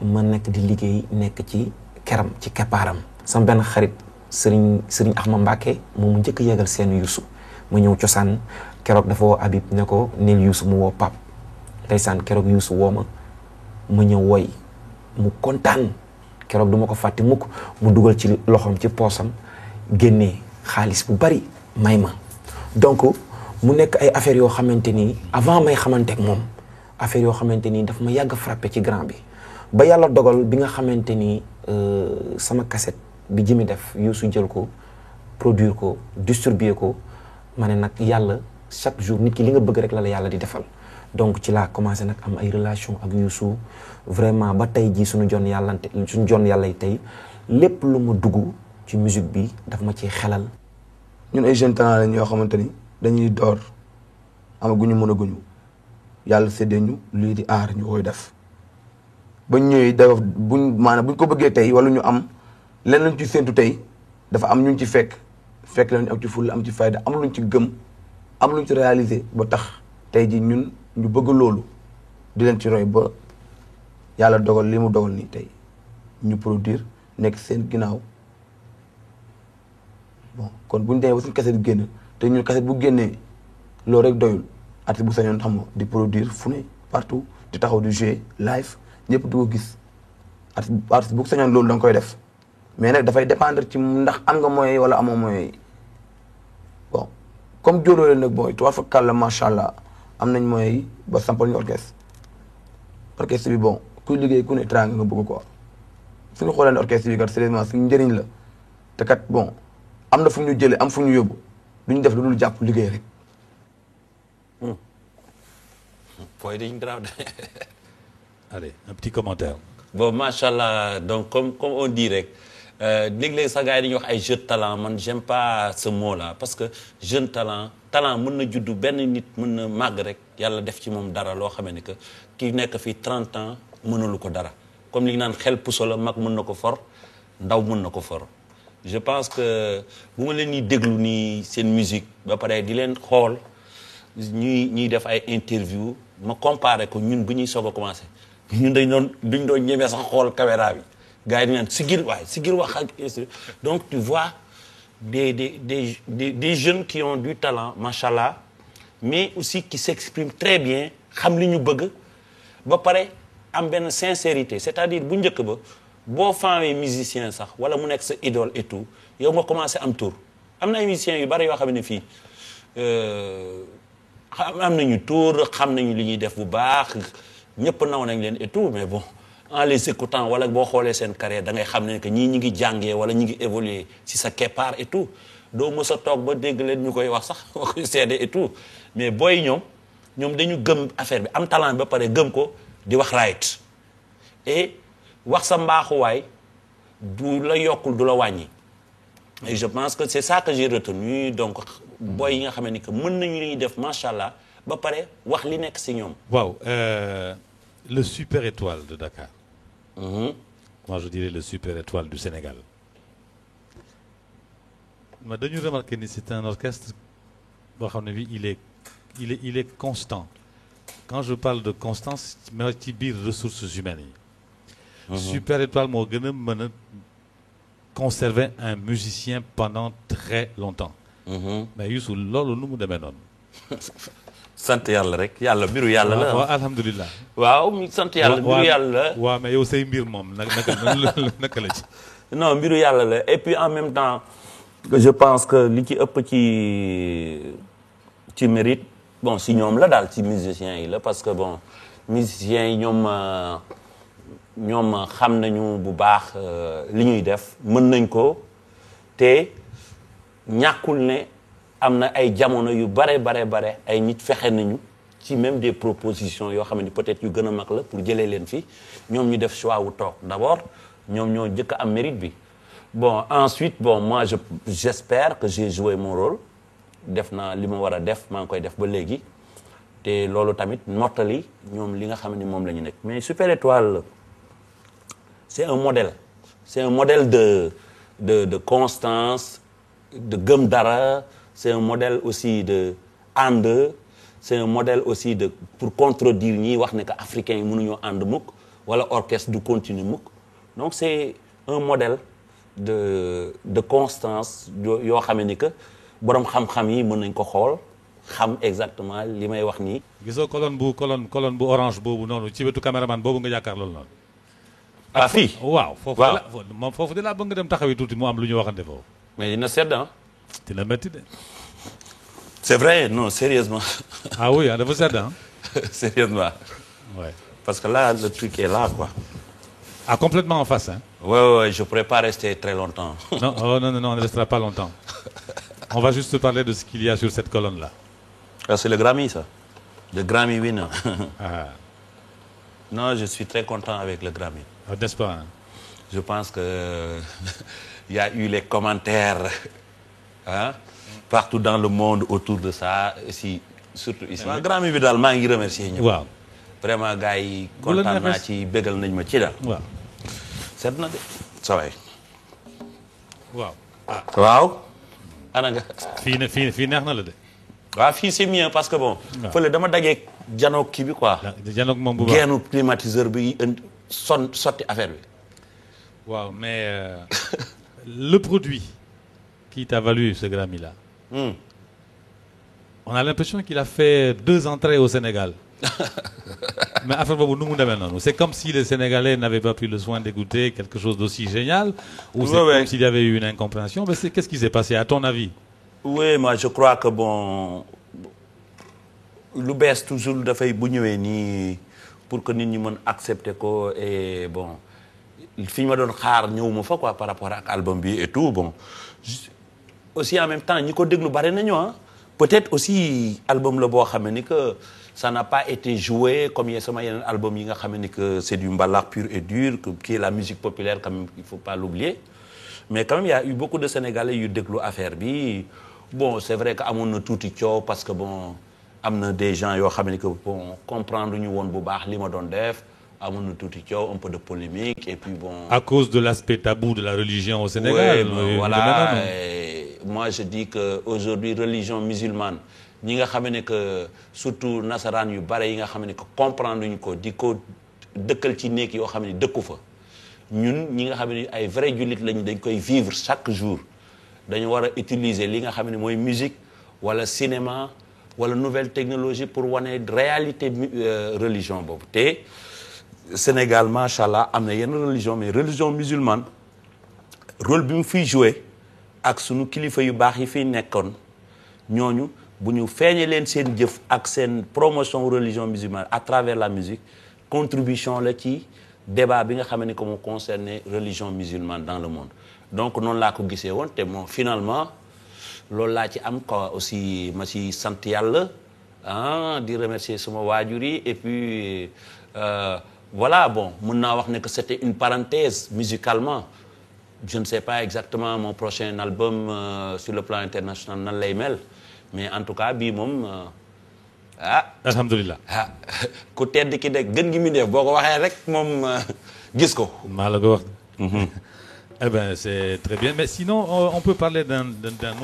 ma nekk di liggéey nekk ci keram ci keppaaram sama benn xarit Serigne Ahma Mbacké moom mu njëkk a yégal seen Youssou ma ñëw cosaan keroog dafa woo Habib ne ko neel Youssou mu woo Pape ndeysaan keroog Youssou woo ma ñëw woy mu kontaan keroog du ma ko fàtte mukk mu dugal ci loxoom ci poosam génnee xaalis bu bari may ma donc mu nekk ay affaires yoo xamante ni avant may xamante ak moom affaires yoo xamante ni daf ma yàgg frappé ci grand bi ba yàlla dogal bi nga xamante ni sama cassette bi Jimi def Youssou jël ko produire ko distribuer ko ma ne nag yàlla chaque jour nit ki li nga bëgg rek la yàlla di defal donc ci laa commencé nag am ay relation ak Youssou vraiment ba tey jii suñu jon yàlla tey lépp lu ma dugg ci musique bi daf ma ciy xelal. ñun ay jeunes talent lañ yoo xamante ni dañuy door amaguñu mën a guñu yàlla séddee ñu lii di aar ñu koy def ba ñëwee dafa buñ ko bëggee tey wala ñu am lenn luñ ci séntu tey dafa am ñun ci fekk leen am ci fulla am ci fayda am luñ ci gëm am luñ ci réaliser ba tax tey ji ñun ñu bëgg loolu di leen ci roy ba yàlla dogal li mu dogal nii tey ñu produire nekk seen ginnaaw bon kon buñ demee ba suñu cassette bi génn te ñun cassette bu génnee loolu rek doyul artiste bu sañoon xam nga di produire fu ne partout di taxaw di jouer live ñëpp di ko gis artiste bu sañoon loolu da nga koy def mais nag dafay dépendre ci ndax am nga moyen wala amoo moyen bon comme Jololi nag booy tuwaat fa kàlla macha allah am nañ moyen yi ba sampal ñu orchestre bi bon kuy liggéey ku ne trang nga bëgg quoi suñu xoolee ne orchestre bi kat sérieusement suñu njëriñ la te kat bon am na fu ñu jëlee am fu ñu yóbbu duñu def lu dul jàpp liggéey rek. Point de grave. Allez, un petit commentaire. Bon, machallah, donc comme on dit rek léeg-léeg sax gars yi dañuy wax ay jeune talent man j'aime pas ce mot là parce que jeune talent mën na juddu benn nit mën na màgg rek yàlla def ci moom dara loo xamee ne que ki nekk fii 30 ans mënalu ko dara comme li ñu naan xel puso la mag mën na ko for ndaw mën na ko for je pense que bu ma leen di déglu nii seen musique ba pare di leen xool ñuy def ay interview ma comparé ko ñun bu ñuy soog a commencé ñun duñ doon ñemee sax xool caméra bi gars yi dañu naan sigil wax ak donc tu vois des jeunes qui ont du talent machallah mais aussi qui s'expriment très bien xam li ñu bëgg ba pare am benn sincérité c'est-à-dire bu njëkk ba boo faamee musicien sax wala mu nekk sa idole et tout yow nga commencé am tour am na ay musiciens yu bari yoo xam ne fii am nañu tour xam nañu li ñuy def bu baax ñëpp naw nañ leen et tout mais bon en les écoutant wala boo xoolee seen carrière da ngay xam ne que ñii ñi ngi jàngee wala ñi ngi évoluer si sa keppaar et tout doo mës a toog ba dégg leen ñu koy wax sax nga koy seede et tout mais booy ñoom dañu gëm affaire bi am talent ba pare gëm ko di wax right et wax sa mbaaxuwaay du la yokkul du la wàññi et je pense que c'est ça que j'ai retenu donc booy yi nga xam ne que mën nañu li ñuy def macha allah ba pare wax li nekk si ñoom. waaw le Super Étoile de Dakar. Moi je dirais le Super Étoile du Sénégal. mais dañu remarqué ni c'est un orchestre boo xam ne bi il est constant. Quand je parle de constance mais ci biir ressources humaines yi. Super Étoile moo gën a mën a conserver un musicien pendant très longtemps. mais Youssou loolu nu mu demee noonu. sant yàlla rek yàlla mbiru yàlla la. waaw alhamdulilah. waaw sant yàlla mbiru yàlla la. waaw mais yow say mbir moom naka la ci. non mbiru yàlla la et puis en même temps je pense que li ci ëpp ci mérite bon si ñoom la daal ci musiciens yi la parce que bon musiciens yi ñoom xam nañu bu baax li ñuy def mën nañ ko te ñàkkul ne am na ay jamono yu bare ay nit fexe nañu ci même des propositions yoo xam ne peut-être yu gën a mag la pour jëlee leen fi ñoom ñu def choix wu toog d'abord ñoom ñoo njëkk a am mérite bi bon ensuite bon moi j'espère que j'ai joué mon rôle def naa li ma war a def maa ngi koy def ba léegi te loolu tamit nottali ñoom li nga xam ne moom la ñu nekk mais Super Étoile c'est un modèle de constance de gëm dara c'est un modèle aussi de ànd c'est un modèle aussi de pour contredire ñi wax ne que africains yi mënuñoo ànd mukk wala orchestre du continue mukk donc c'est un modèle de constance yoo xam ni que boroom xam-xam yi mën nañ ko xool xam exactement li may wax nii. gisoo colonne bu orange boobu noonu ci wetu caméraman boobu nga jàkkaar loolu noonu. ah fii waaw foofu de laa bëgg nga dem taxawi tuuti mu am lu ñu waxante foofu. mais dina sedd ah. dina métti de. c'est vrai non sérieusement. ah oui dafa sedd ah. sérieusement. ouais. parce que là le truc est là quoi. ah complètement en face hein. ouais je pourrais pas rester très longtemps. non on ne restera pas longtemps. On va juste parler de ce qu'il y a sur cette colonne là. Ah, c'est le Grammy ça. Le Grammy winner. ah. Non je suis très content avec le Grammy. Ah, n'est-ce pas hein? Je pense que il y a eu les commentaires partout dans le monde autour de ça ici surtout ici. waaw Grammy bi daal maa ngi remercier ñëpp. waaw vraiment gars yi kontaan naa ci bégal nañ ma ci daal. waaw. seet na de sa waay. waaw. ah waaw. ana nga. fii neex na la de. waaw fii c'est mieux parce que bon. fële dama dajeeg janoog kii bi quoi. janoog moom bu baax geenu climatiseur bi sotti affaire bi. waaw mais le produit qui t'a valu ce Grammy-là. On a l'impression qu'il a fait 2 entrées au Sénégal. mais affaire boobu nu mu demee noonu c'est comme si les Sénégalais n'avaient pas pris le soin d'écouter quelque chose d'aussi génial. Ou c'est comme s'il y avait eu une incompréhension mais qu'est-ce qui s'est passé à ton avis? Oui moi je crois que bon lu bees toujours dafay bu ñëwee nii pour que nit ñi mën accepter ko et bon fi ñu ma doon xaar ñëwuma fa quoi par rapport ak album bi et tout bon aussi en même temps ñi ko déglu bari nañu peut-être aussi album la boo xam ni que ça n'a pas été joué comme sama yeneen album yi nga xam ni que c'est du mbalax pur et dur qui est la musique populaire quand même il faut pas l'oublier mais quand même il y a eu beaucoup de Sénégalais yu déglu affaire bi bon c'est vrai que amoon na tuuti coow parce que bon am na des gens yoo xam ni que bon comprendre ñu woon bu baax li ma doon def amoon na tuuti coow un peu de polémique et puis bon. À cause de l'aspect tabou de la religion au Sénégal. Oui, voilà. Moi je dis que aujourd'hui religion musulmane ñi nga xam ne que surtout nasaraan yu bare yi nga xam ne que comprendre ñu ko di ko dëkkal ci néeg yoo xam ne dëkku fa ñun ñi nga xam ne ay vrai jullit lañu dañ koy vivre chaque jour dañu war a utiliser li nga xam ne mooy musique wala cinéma wala nouvelle technologie pour wane réalité religion boobu te Sénégal macha allah am na yenn religion mais religion musulmane rôle bi mu fiy joué ak sunu kilifa yu baax yi fi nekkoon ñooñu bu ñu feeñee leen seen jëf ak seen promotion religion musulmane à travers la musique contribution la ci débat bi nga xam ne que mu concerné religion musulmane dans le monde donc noonu laa ko gisee woon te moom finalement loolu laa ci am quoi aussi ma ci sant yàlla di remercier suma waajur yi et puis voilà bon mën naa wax ne que c'était une parenthèse musicalement je ne sais pas exactement mon prochain album sur le plan international nan lay mel mais en tout cas bii moom alhamdulilah ku tedd ki de gën gi mu def boo ko waxee rek moom gis ko. maa la ko wax. Eh ben c'est très bien mais sinon on peut parler d'un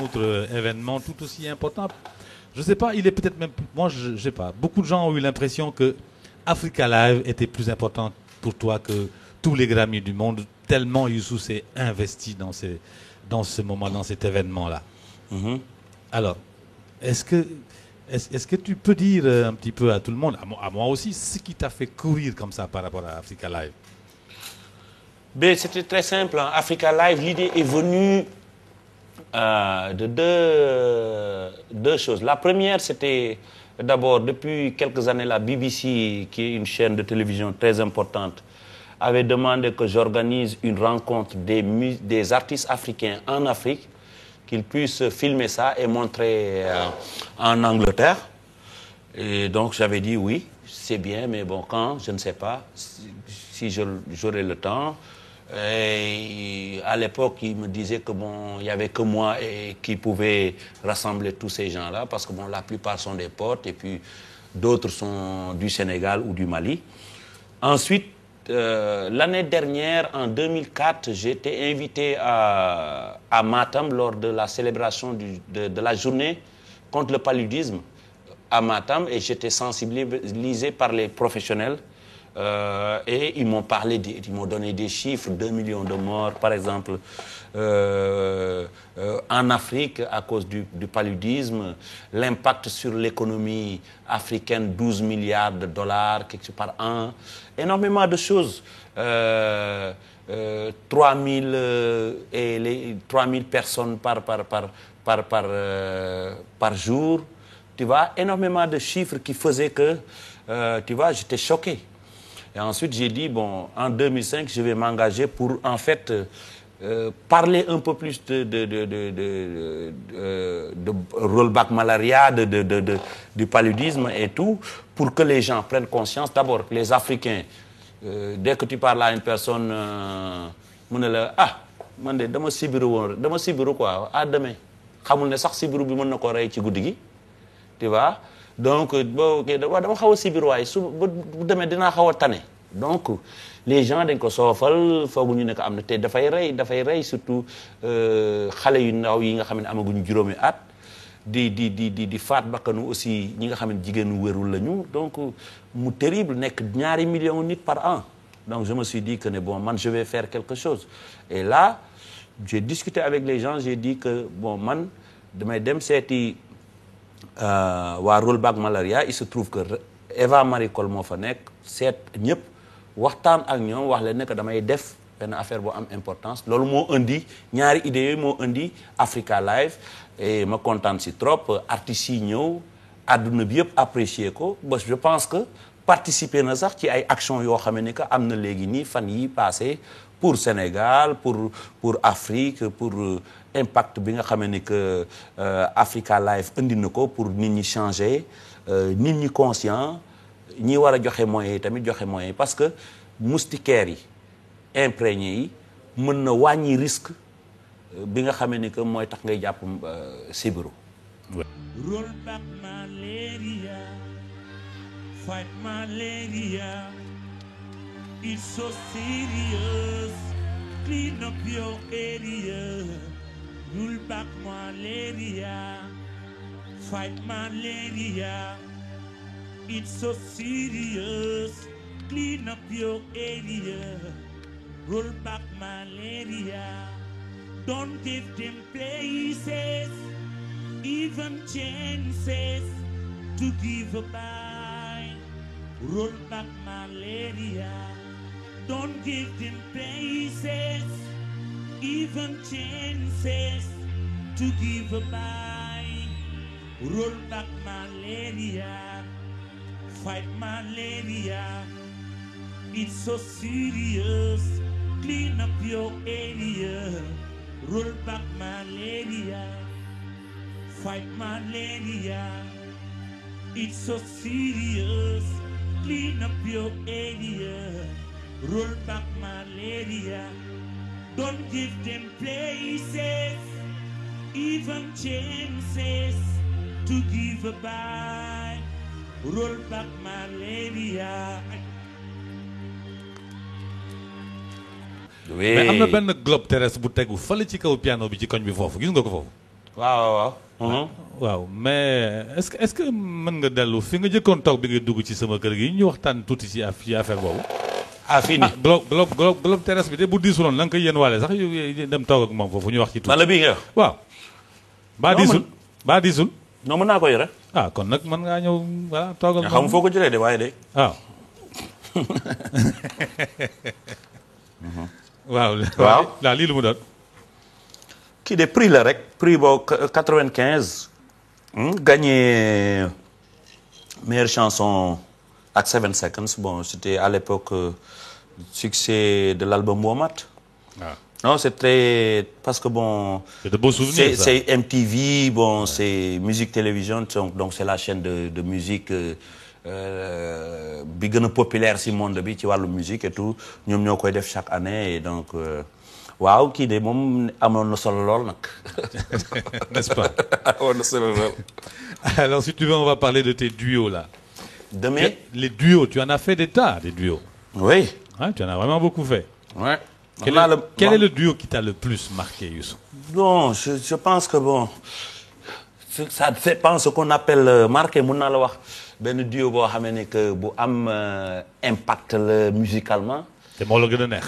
autre événement tout aussi important je sais pas il est peut-être même moi je sais pas beaucoup de gens ont eu l'impression que Africa Live était plus important pour toi que tous les Grammys du monde tellement Youssou s'est investi dans ce moment dans cet événement-là. Alors est-ce que tu peux dire un petit peu à tout le monde à moi aussi ce qui t'a fait courir comme ça par rapport à Africa Live? Ben c'était très simple hein. Africa Live l'idée est venue de deux choses. La première c'était d'abord depuis quelques années la BBC qui est une chaîne de télévision très importante avait demandé que j'organise une rencontre des artistes africains en Afrique qu'ils puissent filmer ça et montrer en Angleterre et donc j'avais dit oui c'est bien mais bon quand je ne sais pas si j'aurai le temps et à l'époque il me disait que bon il y avait que moi et qui pouvait rassembler tous ces gens-là parce que bon la plupart sont des potes et puis d'autres sont du Sénégal ou du Mali. Ensuite l'année dernière en 2004 j'ai été invité à Matam lors de la célébration de la journée contre le paludisme à Matam et j'étais sensibilisé par les professionnels et ils m'ont parlé ils m'ont donné des chiffres 2 millions de morts par exemple en Afrique à cause du paludisme l'impact sur l'économie africaine 12 milliards de dollars par an énormément de choses 3000 et les 3000 personnes par jour tu vois énormément de chiffres qui faisaient que tu vois j'étais choqué et ensuite j'ai dit bon en 2005 je vais m'engager pour en fait parler un peu plus de rollback malaria du paludisme et tout pour que les gens prennent conscience d'abord les Africains dès que tu parles à une personne mu ne la man de dama sibiru quoi à demain xamul ne sax sibiru bi mën na ko rey ci guddi gi tu vois donc boo dama xaw a sibiru waaye su bu demee dinaa xaw a tane donc les gens dañ ko soofal fooguñu ne ko am na te dafay rey surtout xale yu ndaw yi nga xam ne amaguñu juróomi at di faat bakkanu aussi ñi nga xam ne jigéenu wérul lañu donc mu terrible nekk 2 millions nit par an donc je me suis dit que ne bon man je vais faire quelque chose et là j'ai discuté avec les gens j'ai dit que bon man damay dem seeti waa rollback malaria il se trouve que Eva Marie Coll moo fa nekk seet ñëpp waxtaan ak ñoom wax leen ne que damay def benn affaire boo am importance loolu moo indi ñaari idées yooyu moo indi Africa Live et ma kontaan si trop artistes yi ñëw àdduna bi yëpp apprécier ko ba je pense que participer na sax ci ay actions yoo xam ne que am na léegi nii fan yi passé pour Sénégal pour Afrique pour impact bi nga xam ne que Africa Live indi na ko pour nit ñi changer nit ñi conscient ñi war a joxe moyens yi tamit joxe moyens yi parce que moustiquaires yi imprégné yi mën na wàññi risque bi nga xamee ni que mooy tax ngay jàpp sibiru. Roll back malaria, fight malaria, it's so serious, clean up your area. Roll back malaria, fight malaria, it's so serious, clean up your area. Roll back malaria, don't give them places, even chances to give a by. Roll back malaria, don't give them places, even chances to give a by. Roll back malaria, fight malaria. It's so serious. Clean up your area. Roll back malaria, fight malaria. It's so serious. Clean up your area. Roll back malaria. Don't give them places, even chances to give a by. Roll back malaria. oui mais am na benn globe terrestre bu tegu fële ci kaw piano bi ci koñ bi foofu gis nga ko foofu. waaw. waaw mais est-ce que mën nga dellu fi nga jëkkoon toog bi nga dugg ci sama kër gi ñu waxtaan tuuti ci affaire boobu. ah fii nii. globe terrestre bi de bu diisuloon la nga koy yéen waale sax dem toog ak moom foofu ñu wax ci tuuti. bala bii nga wax. waaw. baa diisul. non mën naa ko yore. ah kon nag mën ngaa ñëw voilà toog ak moom. xam foo ko jëlee de waaye de. waaw. waaw. waaw lii lu mu doon. kii de prix la rek prix boo 95. Gagné meilleure chanson ak 7 Seconds bon c'était à l'époque succès de l'album Womat. Ah. Non c'était parce que bon. C'est de beaux souvenirs ça. C'est MTV bon c'est musique télévision donc c'est la chaîne de musique. Bi gën a populaire ci monde bi ci wàllu musique et tout ñoom ñoo koy def chaque année et donc waaw kii de moom amoon na solo lool nag. N'est-ce pas? Amoon na solo lool. Alors si tu veux on va parler de tes duos là. Demain. Les duos tu en as fait des tas des duos. Oui. Hein, tu en as vraiment beaucoup fait. Ouais. Quel est le duo qui t'a le plus marqué Youssou? Bon je pense que bon ça dépend ce qu'on appelle marqué mun naa la wax. benn duo boo xamee ne que bu am impact la musicalement. te moo la gën a neex.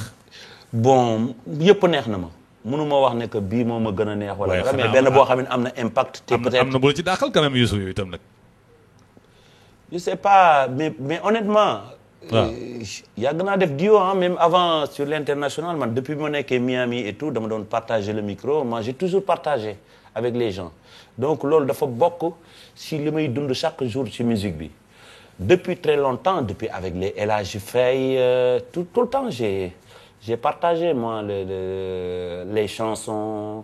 bon yëpp neex na ma mënuma wax ne que bii moo ma gën a neex. wala mais benn boo xam ne am na impact. te peut-être am na bu la ci daaxal quand même Youssou yooyu itam nag. je sais pas mais honnêtement. yàgg naa def duo même avant sur l'international man depuis ma nekkee Miami et tout dama doon partager le micro moi j'ai toujours partagé avec les gens donc loolu dafa bokk. si li may dund chaque jour ci musique bi depuis très longtemps depuis avec les El Hadji Faye tout le temps j'ai partagé moi les chansons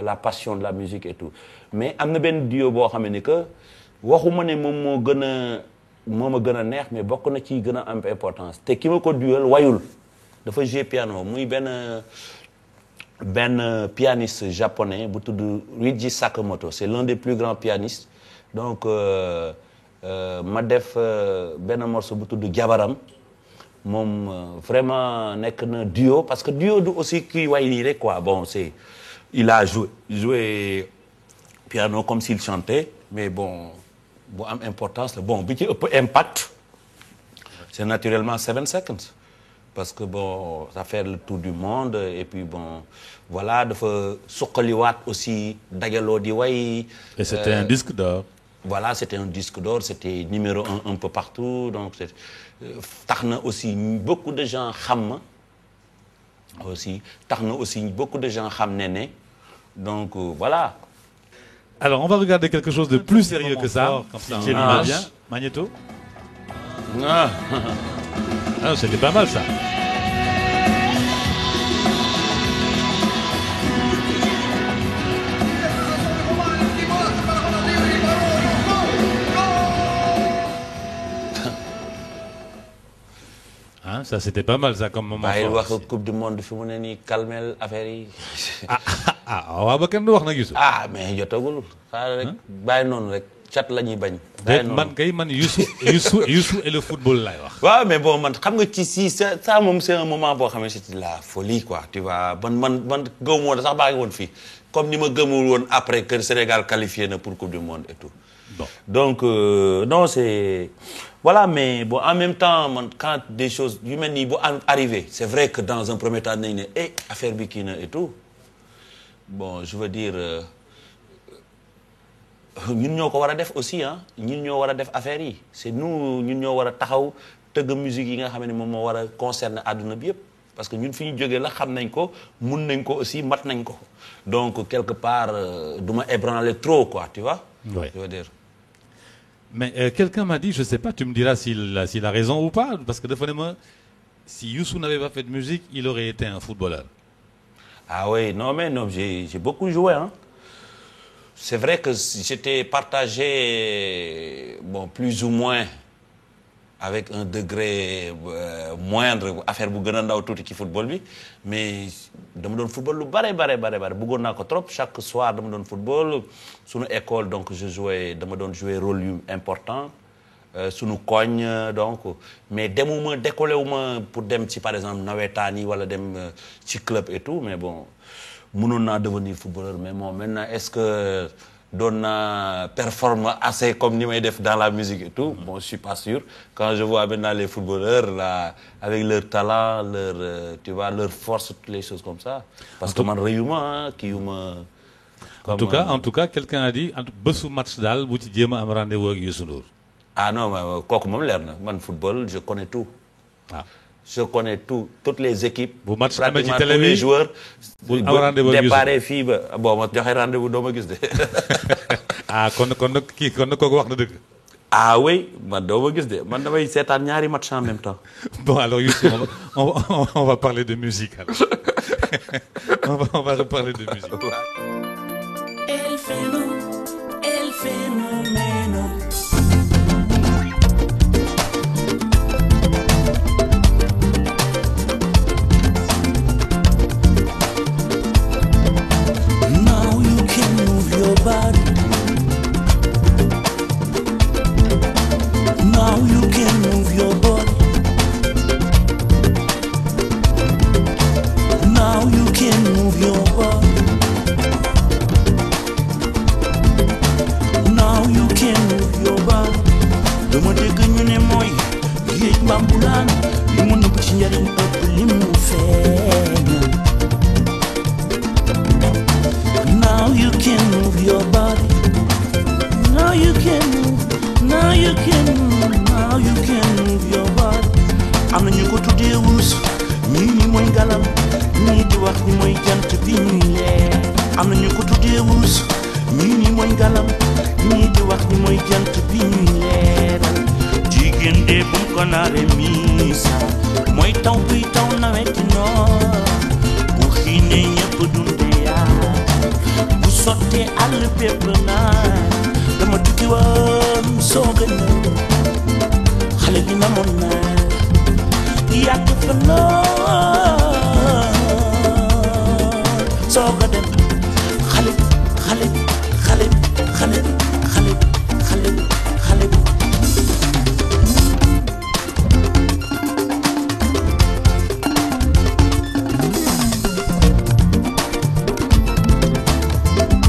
la passion de la musique et tout mais am na benn duo boo xam ne que waxuma ne moom moo ma gën a neex mais bokk na ci gën a am importance te ki ma ko duel wayul dafa jouer piano muy benn pianiste japonais bu tudd Ryuji Sakamoto c'est l'un des plus grands pianistes donc ma def benn morceau bu tudd Jabaram moom vraiment nekk na duo parce que duo du aussi kuy way nii rek quoi bon il a joué piano comme s'il chantait mais bon bu am importance la bon bi ci ëpp impact c'est naturellement 7 Seconds parce que bon ça fait le tour du monde et puis bon voilà dafa suqaliwaat aussi dajaloo di way. Et c'était un disque d'or. Voilà c'était un disque d'or c'était numéro 1 un peu partout donc tax na aussi beaucoup de gens xam ma aussi tax na aussi beaucoup de gens xam ne donc voilà. Alors on va regarder quelque chose de plus sérieux que ça. J'ai l'image bien. Magnéto. Ah, c'était pas mal ça. Ah, ça c'était pas mal ça comme moment. bàyyi wax coupe du monde fi mu ne nii calmel affaire yi. waaw ba kenn du wax nag Youssou. Mais jotagul xaaral rek bàyyi noonu rek cat la ñuy bañ. man kay man Youssou et le football laay wax. waaw mais bon man xam nga ci si ça moom c'est un moment boo xam ne c'est la folie quoi tu vois man gëmu woon sax baa ngi woon fii comme ni ma gëmul woon après que Sénégal qualifié na pour coupe du monde et tout. Bon. Donc non c'est voilà mais bon en même temps man quand des choses yu mel nii bu arrivé c'est vrai que dans un premier temps nañ ne affaire bi kii na et tout bon je veux dire ñun ñoo ko war a def aussi ñun ñoo war a def affaire yi c'est nous ñun ñoo war a taxaw tëgg musique yi nga xam ne moom moo war a concerner àdduna bi yëpp parce que ñun fi ñu jógee la xam nañ ko mun nañ ko aussi mat nañ ko donc quelque part du ma ébranler trop quoi tu vois. Oui. Je veux dire. Mais quelqu'un m'a dit, je sais pas, tu me diras s'il a raison ou pas, parce que dafa ne ma si Youssou n'avait pas fait de musique, il aurait été un footballeur. Ah oui, non, mais non, j'ai beaucoup joué. Hein. C'est vrai que j'étais partagé, bon, plus ou moins, avec un degré moindre, affaire bu gën a ndaw tuuti ci football bi, mais dama doon football lu bare bëggoon naa ko trop. Chaque soir dama doon football sunu école, donc dama doon jouer rôle yu important. Sunu koñ donc mais demuma décollé wu ma pour dem ci par exemple nawetaan yi wala dem ci club et tout mais bon mënoon naa devenir footballeur mais bon maintenant est-ce que doon naa performer assez comme ni may def dans la musique et tout bon je suis pas sûr quand je vois maintenant les footballeurs là avec leur talent leur tu vois leur force toutes les choses comme ça parce que man rëyuma kii yu ma en tout cas quelqu'un a dit bésu match daal bu ci jéem a am rendez-vous ak Youssou Ndour. Ah non, mais kooku moom leer na man football je connais tout. Ah. Je connais tout toutes les équipes. bu match amee ci pratiquement télé tous les joueurs. bu am rendez-vous ak départ fii ba bon ma joxe rendez-vous doo ma gis de. ah kon nag kooku wax na dëgg. Ah oui man doo ma gis de man damay seetaan ñaari match en même temps. Bon alors Youssou on va parler de musique alors. on va reparler de musique. El fenomeno. Now you can move your body. Now you can move your body. Now you can move your body. Now you can move your body. Dama dégg ñu ne mooy géej mbambulaan li mu nëbb ci njariñ ëpp li mu feeñal. Now you can move your body. Now you can move. Now you can move. Now you can move your body. Am na ñu ko tuddee wurus ñii ni mooy ngalam ñii di wax ni mooy jant bi ñuy leer. Am na ñu ko tuddee wurus ñii ni mooy ngalam ñii di wax ni mooy jant bi ñuy leeral. Jigéen de bu ko naaree miisa mooy taw buy taw nawet noor bu xiinee ñëpp dundee yaa bu sottee àll bépp naa dama tukki woon soog a ñëw xale bi namoon naa yàgg fa lool soog a dem xale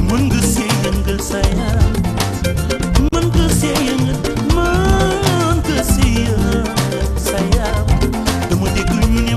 mën nga see yëngal sa yaram mën nga see yëngal sa yaram dama dégg ñu ne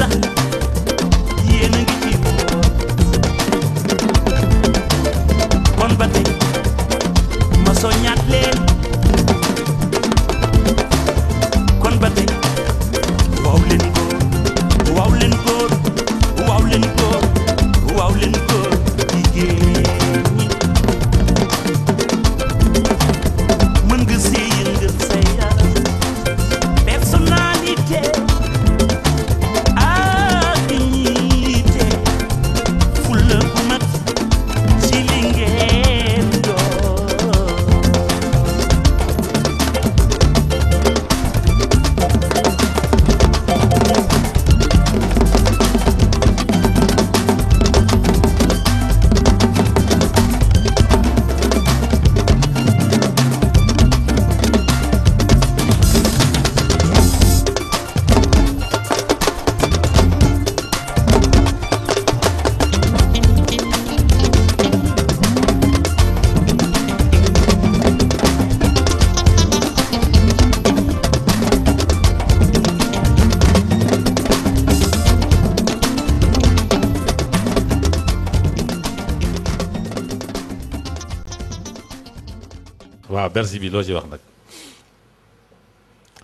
sax yéen a ngi ci woon kon ba tey ma soññaat leen kon ba tey waaw leen góor waaw leen góor waaw leen góor waaw leen góor jigéen ñi mën nga see yëngal sa yaram personnalité ak dignité fulla bu mat ci li ngeen doon waaw Bercy bi loo ci wax nag.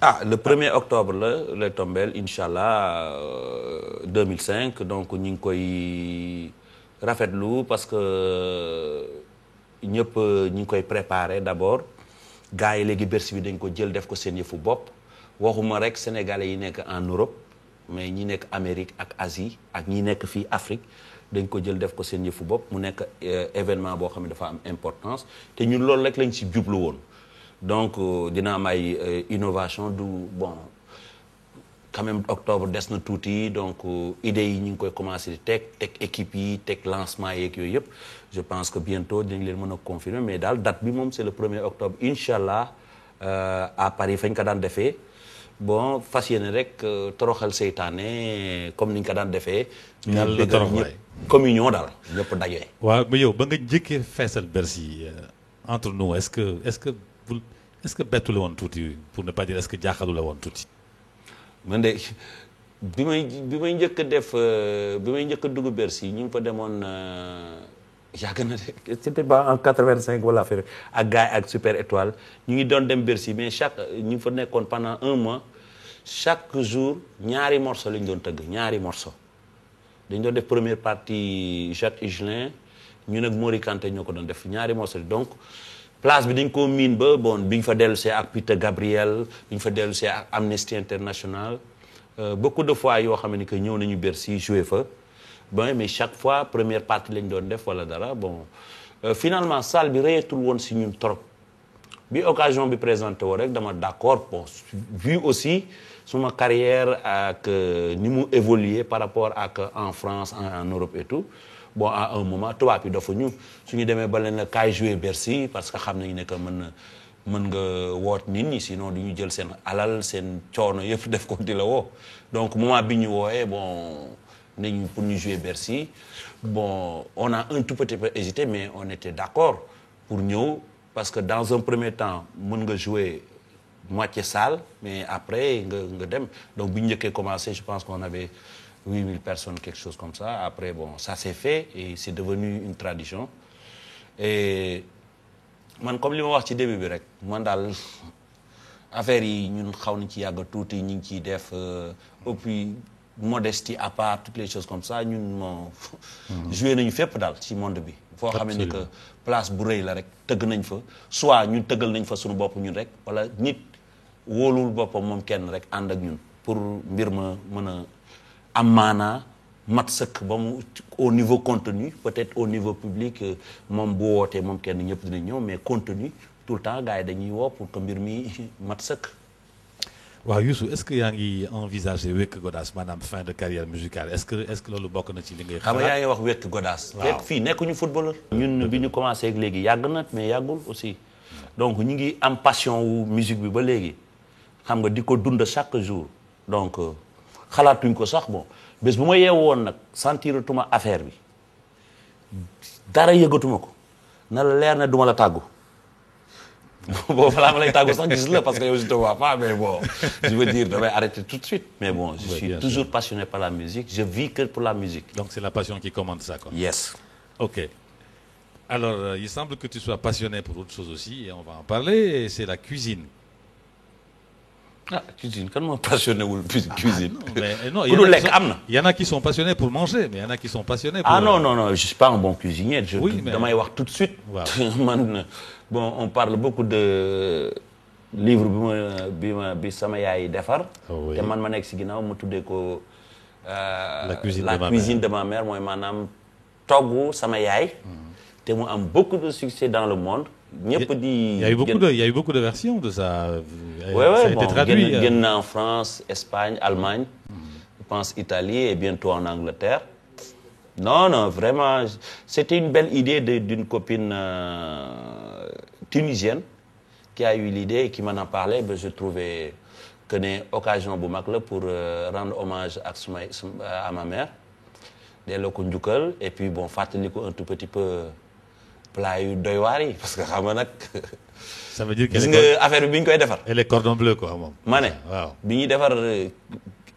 ah le 1er octobre la lay tombeel incha allah 2005 donc ñu ngi koy rafetlu parce que ñëpp ñu ngi koy préparer d'abord gars yi léegi Bercy bi dañ ko jël def ko seen yëfu bopp waxuma rek sénégalais yi nekk en Europe mais ñi nekk Amérique ak Asie ak ñi nekk fii Afrique dañ ko jël def ko seen yëfu bopp mu nekk événement boo xam ne dafa am importance te ñun loolu rek lañ ci jublu woon donc dina am ay innovation du bon quand même octobre des na tuuti donc idées yi ñu ngi koy commencer di teg équipe yi teg lancement yeeg yooyu yëpp je pense que bientôt dañ leen mën a confirmer mais daal date bi moom c'est le 1er octobre incha allah à Paris fañ ko daan defee bon fas yéene rek toroxal seytaane comme niñ ko daan defee. yàlla torox waay communion daal ñëpp daje. waaw mais yow ba nga njëkkee feesal Bercy entre nous est-ce que bettu la woon tuuti pour ne pas dire est-ce que jaaxalu la woon tuuti. man de bi may njëkk a def bi may njëkk a dugg Bercy ñu ngi fa demoon yàgg na de c'était pas en 85 wala affaire ak gars ak Super Étoile ñu ngi doon dem Bercy mais ñu ngi fa nekkoon pendant un mois chaque jour ñaari morceau lañ doon tëgg ñaari morceau dañ doon def première partie Jacques Higelin ñu nag Mori Kanté ñoo ko doon def ñaari morceau donc place bi dañ ko miin ba bon bi ñu fa dellusee ak Peter Gabriel bi ñu fa dellusee ak Amnesty International beaucoup de fois yoo xam ne que ñëw nañu Bercy jouer fa bon mais chaque fois première partie lañ doon def wala dara bon finalement salle bi rëyatul woon si ñun trop bi occasion bi présenté woo rek dama d'accord bon vu aussi suma carrière ak ni mu évoluer par rapport ak en France en Europe et tout bon à un moment tubaab yi dafa ñu suñu demee ba leen la kaay jouer Bercy parce que xam nañu ne que mën nga woot nit ñi sinon du ñu jël seen alal seen coono yëpp def ko di la woo donc moment bi ñu wooyee bon nañu pour ñu jouer Bercy bon on a un tout petit peu hésité mais on était d'accord pour ñëw parce que dans un premier temps mën nga jouer moitié salle mais après nga dem donc bi ñu njëkkee commencé je pense qu'on avait 8000 personnes quelque chose comme ça après bon ça s'est fait et c'est devenu une tradition et man comme li ma wax ci début bi rek man daal affaire yi ñun xaw nañ ci yàgg tuuti ñu ngi ciy def et puis modestie à part toutes les choses comme ça ñun moo joué nañu fépp daal ci monde bi foo xamee ni que place bu rëy la rek tëgg nañ fa soit ñun tëggal nañ fa suñu bopp ñun rek wala nit wóolul boppam moom kenn rek ànd ak ñun pour mbir ma mën a am maanaa mat sëkk ba mu au niveau contenu peut-être au niveau public moom bu wootee moom kenn ñëpp dinañ ñëw mais contenu tout le temps gars yi dañuy woo pour que mbir mi mat sëkk. waaw Youssou est-ce que yaa ngi envisager wekk Godaas maanaam fin de carrière musicale est-ce que loolu bokk na ci li ngay. xam nga yaa ngi wax wekk Godaas. waaw fii nekkuñu footballeur. ñun bi ñu commencé ak léegi yàgg na mais yàggul aussi donc ñu ngi am passion wu musique bi ba léegi xam nga di ko dund chaque jour donc xalaatuñ ko sax bon bés bu ma yeewu woon nag sentiratuma affaire bi dara yëgatuma ko na la leer na duma la tàggu. bon voilà ma lay tàggu sax gis la parce que yow je te vois pas mais bon je veux dire damay arrêter tout de suite mais bon je suis toujours passionné par la musique je vis que pour la musique. Donc c'est la passion qui commande ça quoi. Yes. Ok. Alors il semble que tu sois passionné pour autre chose aussi et on va en parler et c'est la cuisine. Ah cuisine kan moo passionné wul cuisine. Non, ku dul lekk am na. Il y en a qui sont passionnés pour manger mais il y en a qui sont passionnés pour. Ah non je suis pas un bon cuisinier. Oui, mais damay wax tout de suite. Waaw. man bon on parle beaucoup de livre bi sama yaay defar. Oui. te man ma nekk si ginnaaw ma tuddee ko. La cuisine de ma mère mooy maanaam toggu sama yaay. te mu am beaucoup de succès dans le monde. ñëpp di. Il y a eu beaucoup de versions de ça. Ouais, ça a été traduit. génn na en France, Espagne, Allemagne, je pense Italie et bientôt en Angleterre. Non, vraiment, c'était une belle idée d'une copine tunisienne qui a eu l'idée et qui m'en a parlé. Ben, je trouvais que c'est une occasion bu mag la pour rendre hommage à ma mère. delloo ko njukkal et puis bon fàttali ko un tout petit peu plat yu doy waar yi parce que xam nga nag. Ça veut dire que gis nga affaire bi ñu koy defar. et les cordons bleus quoi moom. ma ne waaw bi ñuy defar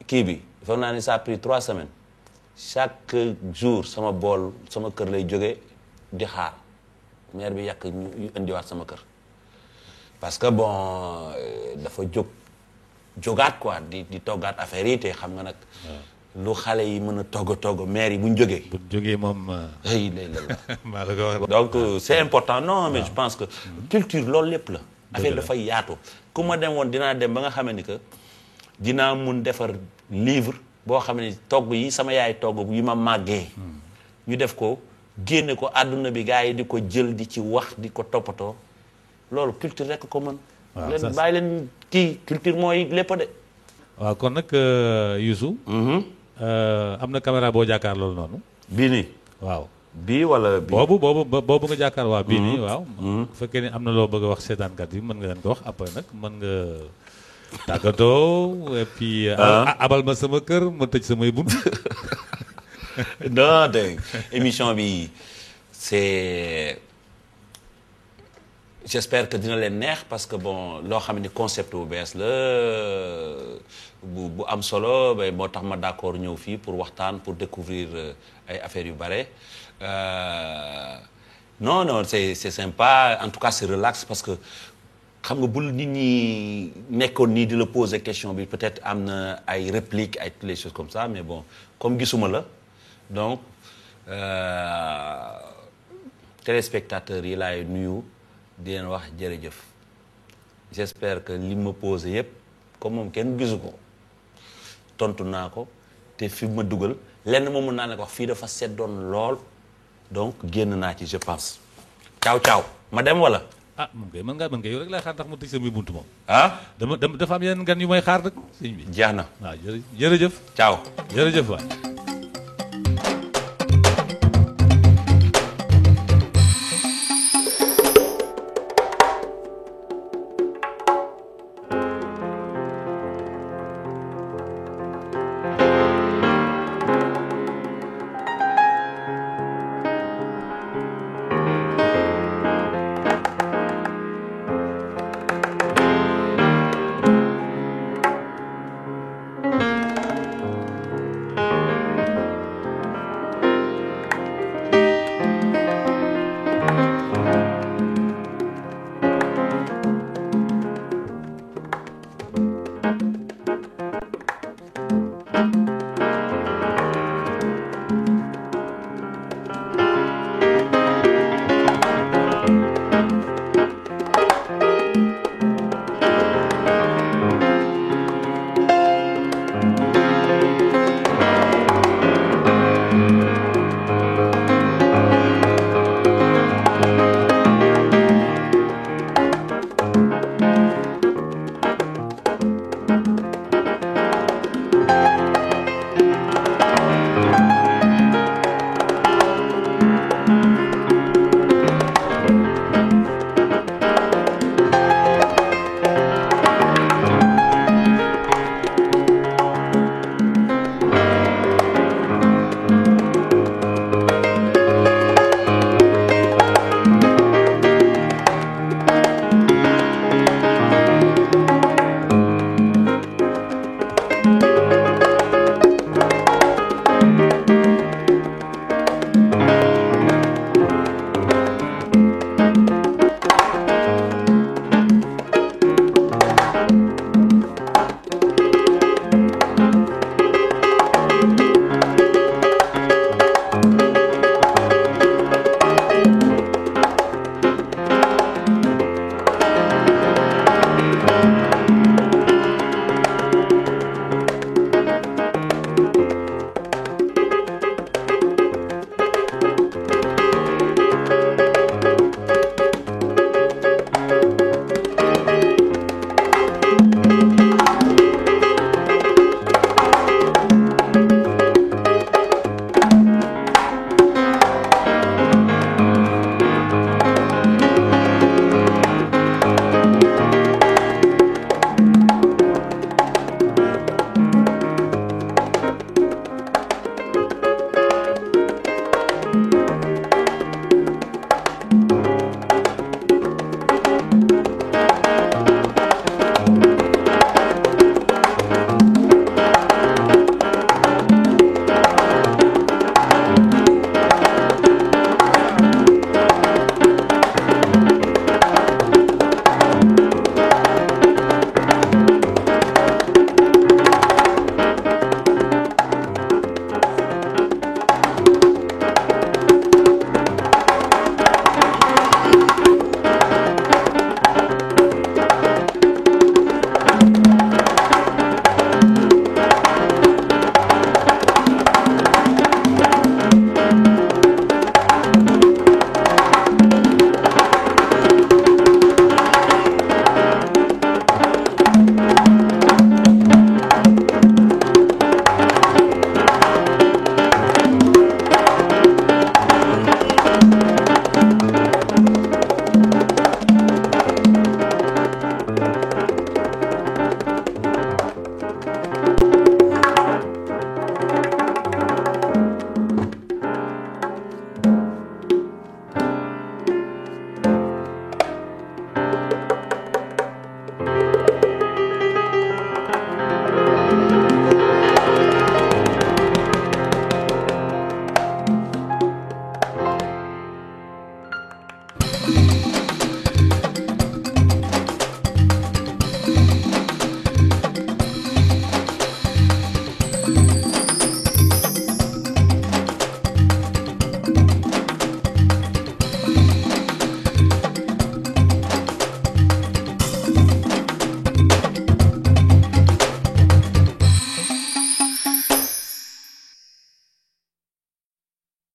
kii bi foog naa ni ça a pris 3 semaines chaque jour sama bool sama kër lay jóge di xaar mère bi yàq ñu indiwaat sama kër parce que bon dafa jógaat quoi di toggaat affaire yi te xam nga nag. lu xale yi mën a togg mère yi bu ñu jógee. bu ñu jógee moom. ay lay la maa la ko wax. donc c'est important non mais je pense que culture loolu lépp la. affaire dafay yaatu. ku ma dem woon dinaa dem ba nga xam ni que dinaa mun defar livre boo xam ne togg yi sama yaay togg yi ma màggee. ñu def ko génne ko àdduna bi gars yi di ko jël di ci wax di ko toppatoo loolu culture rek ko mën. waaw leen bàyyi leen kii culture mooy lépp de. waaw kon nag Youssou. am na caméra boo jàkkaar loolu noonu. bii nii. waaw. bii wala bii. boobu nga jàkkaar waa bii nii waaw. bu fekkee ne am na loo bëgg a wax seetaankat yi mën nga leen ko wax après nag mën nga tàggatoo et puis. abal ma sama kër ma tëj samay bunt. non dégg émission bi c'est j'espère que dina leen neex parce que bon loo xam ne concept bu bees la bu am solo ba moo tax ma d'accord ñëw fii pour waxtaan pour découvrir ay affaires yu bare non c'est sympa en tout cas c'est relax parce que xam nga bul nit ñi nekkoon nii di la poser question bi peut-être am na ay répliques ay toutes les choses comme ça mais bon comme gisuma la donc téléspectateurs yi laay nuyu di leen wax jërëjëf j'espère que li ma posé yépp comme moom kenn gisu ko tontu naa ko te fi ma dugal lenn moom mën naa ne ko wax fii dafa seddoon lool donc génn naa ci je pense ciao ma dem wala. moom kay mën nga yow rek laay xaar ndax ma tëj samay buntu moom. dama dafa am yeneen gan yu may xaar rek sëñ bi. jeex na waaw jërëjëf. ciao. jërëjëf waay.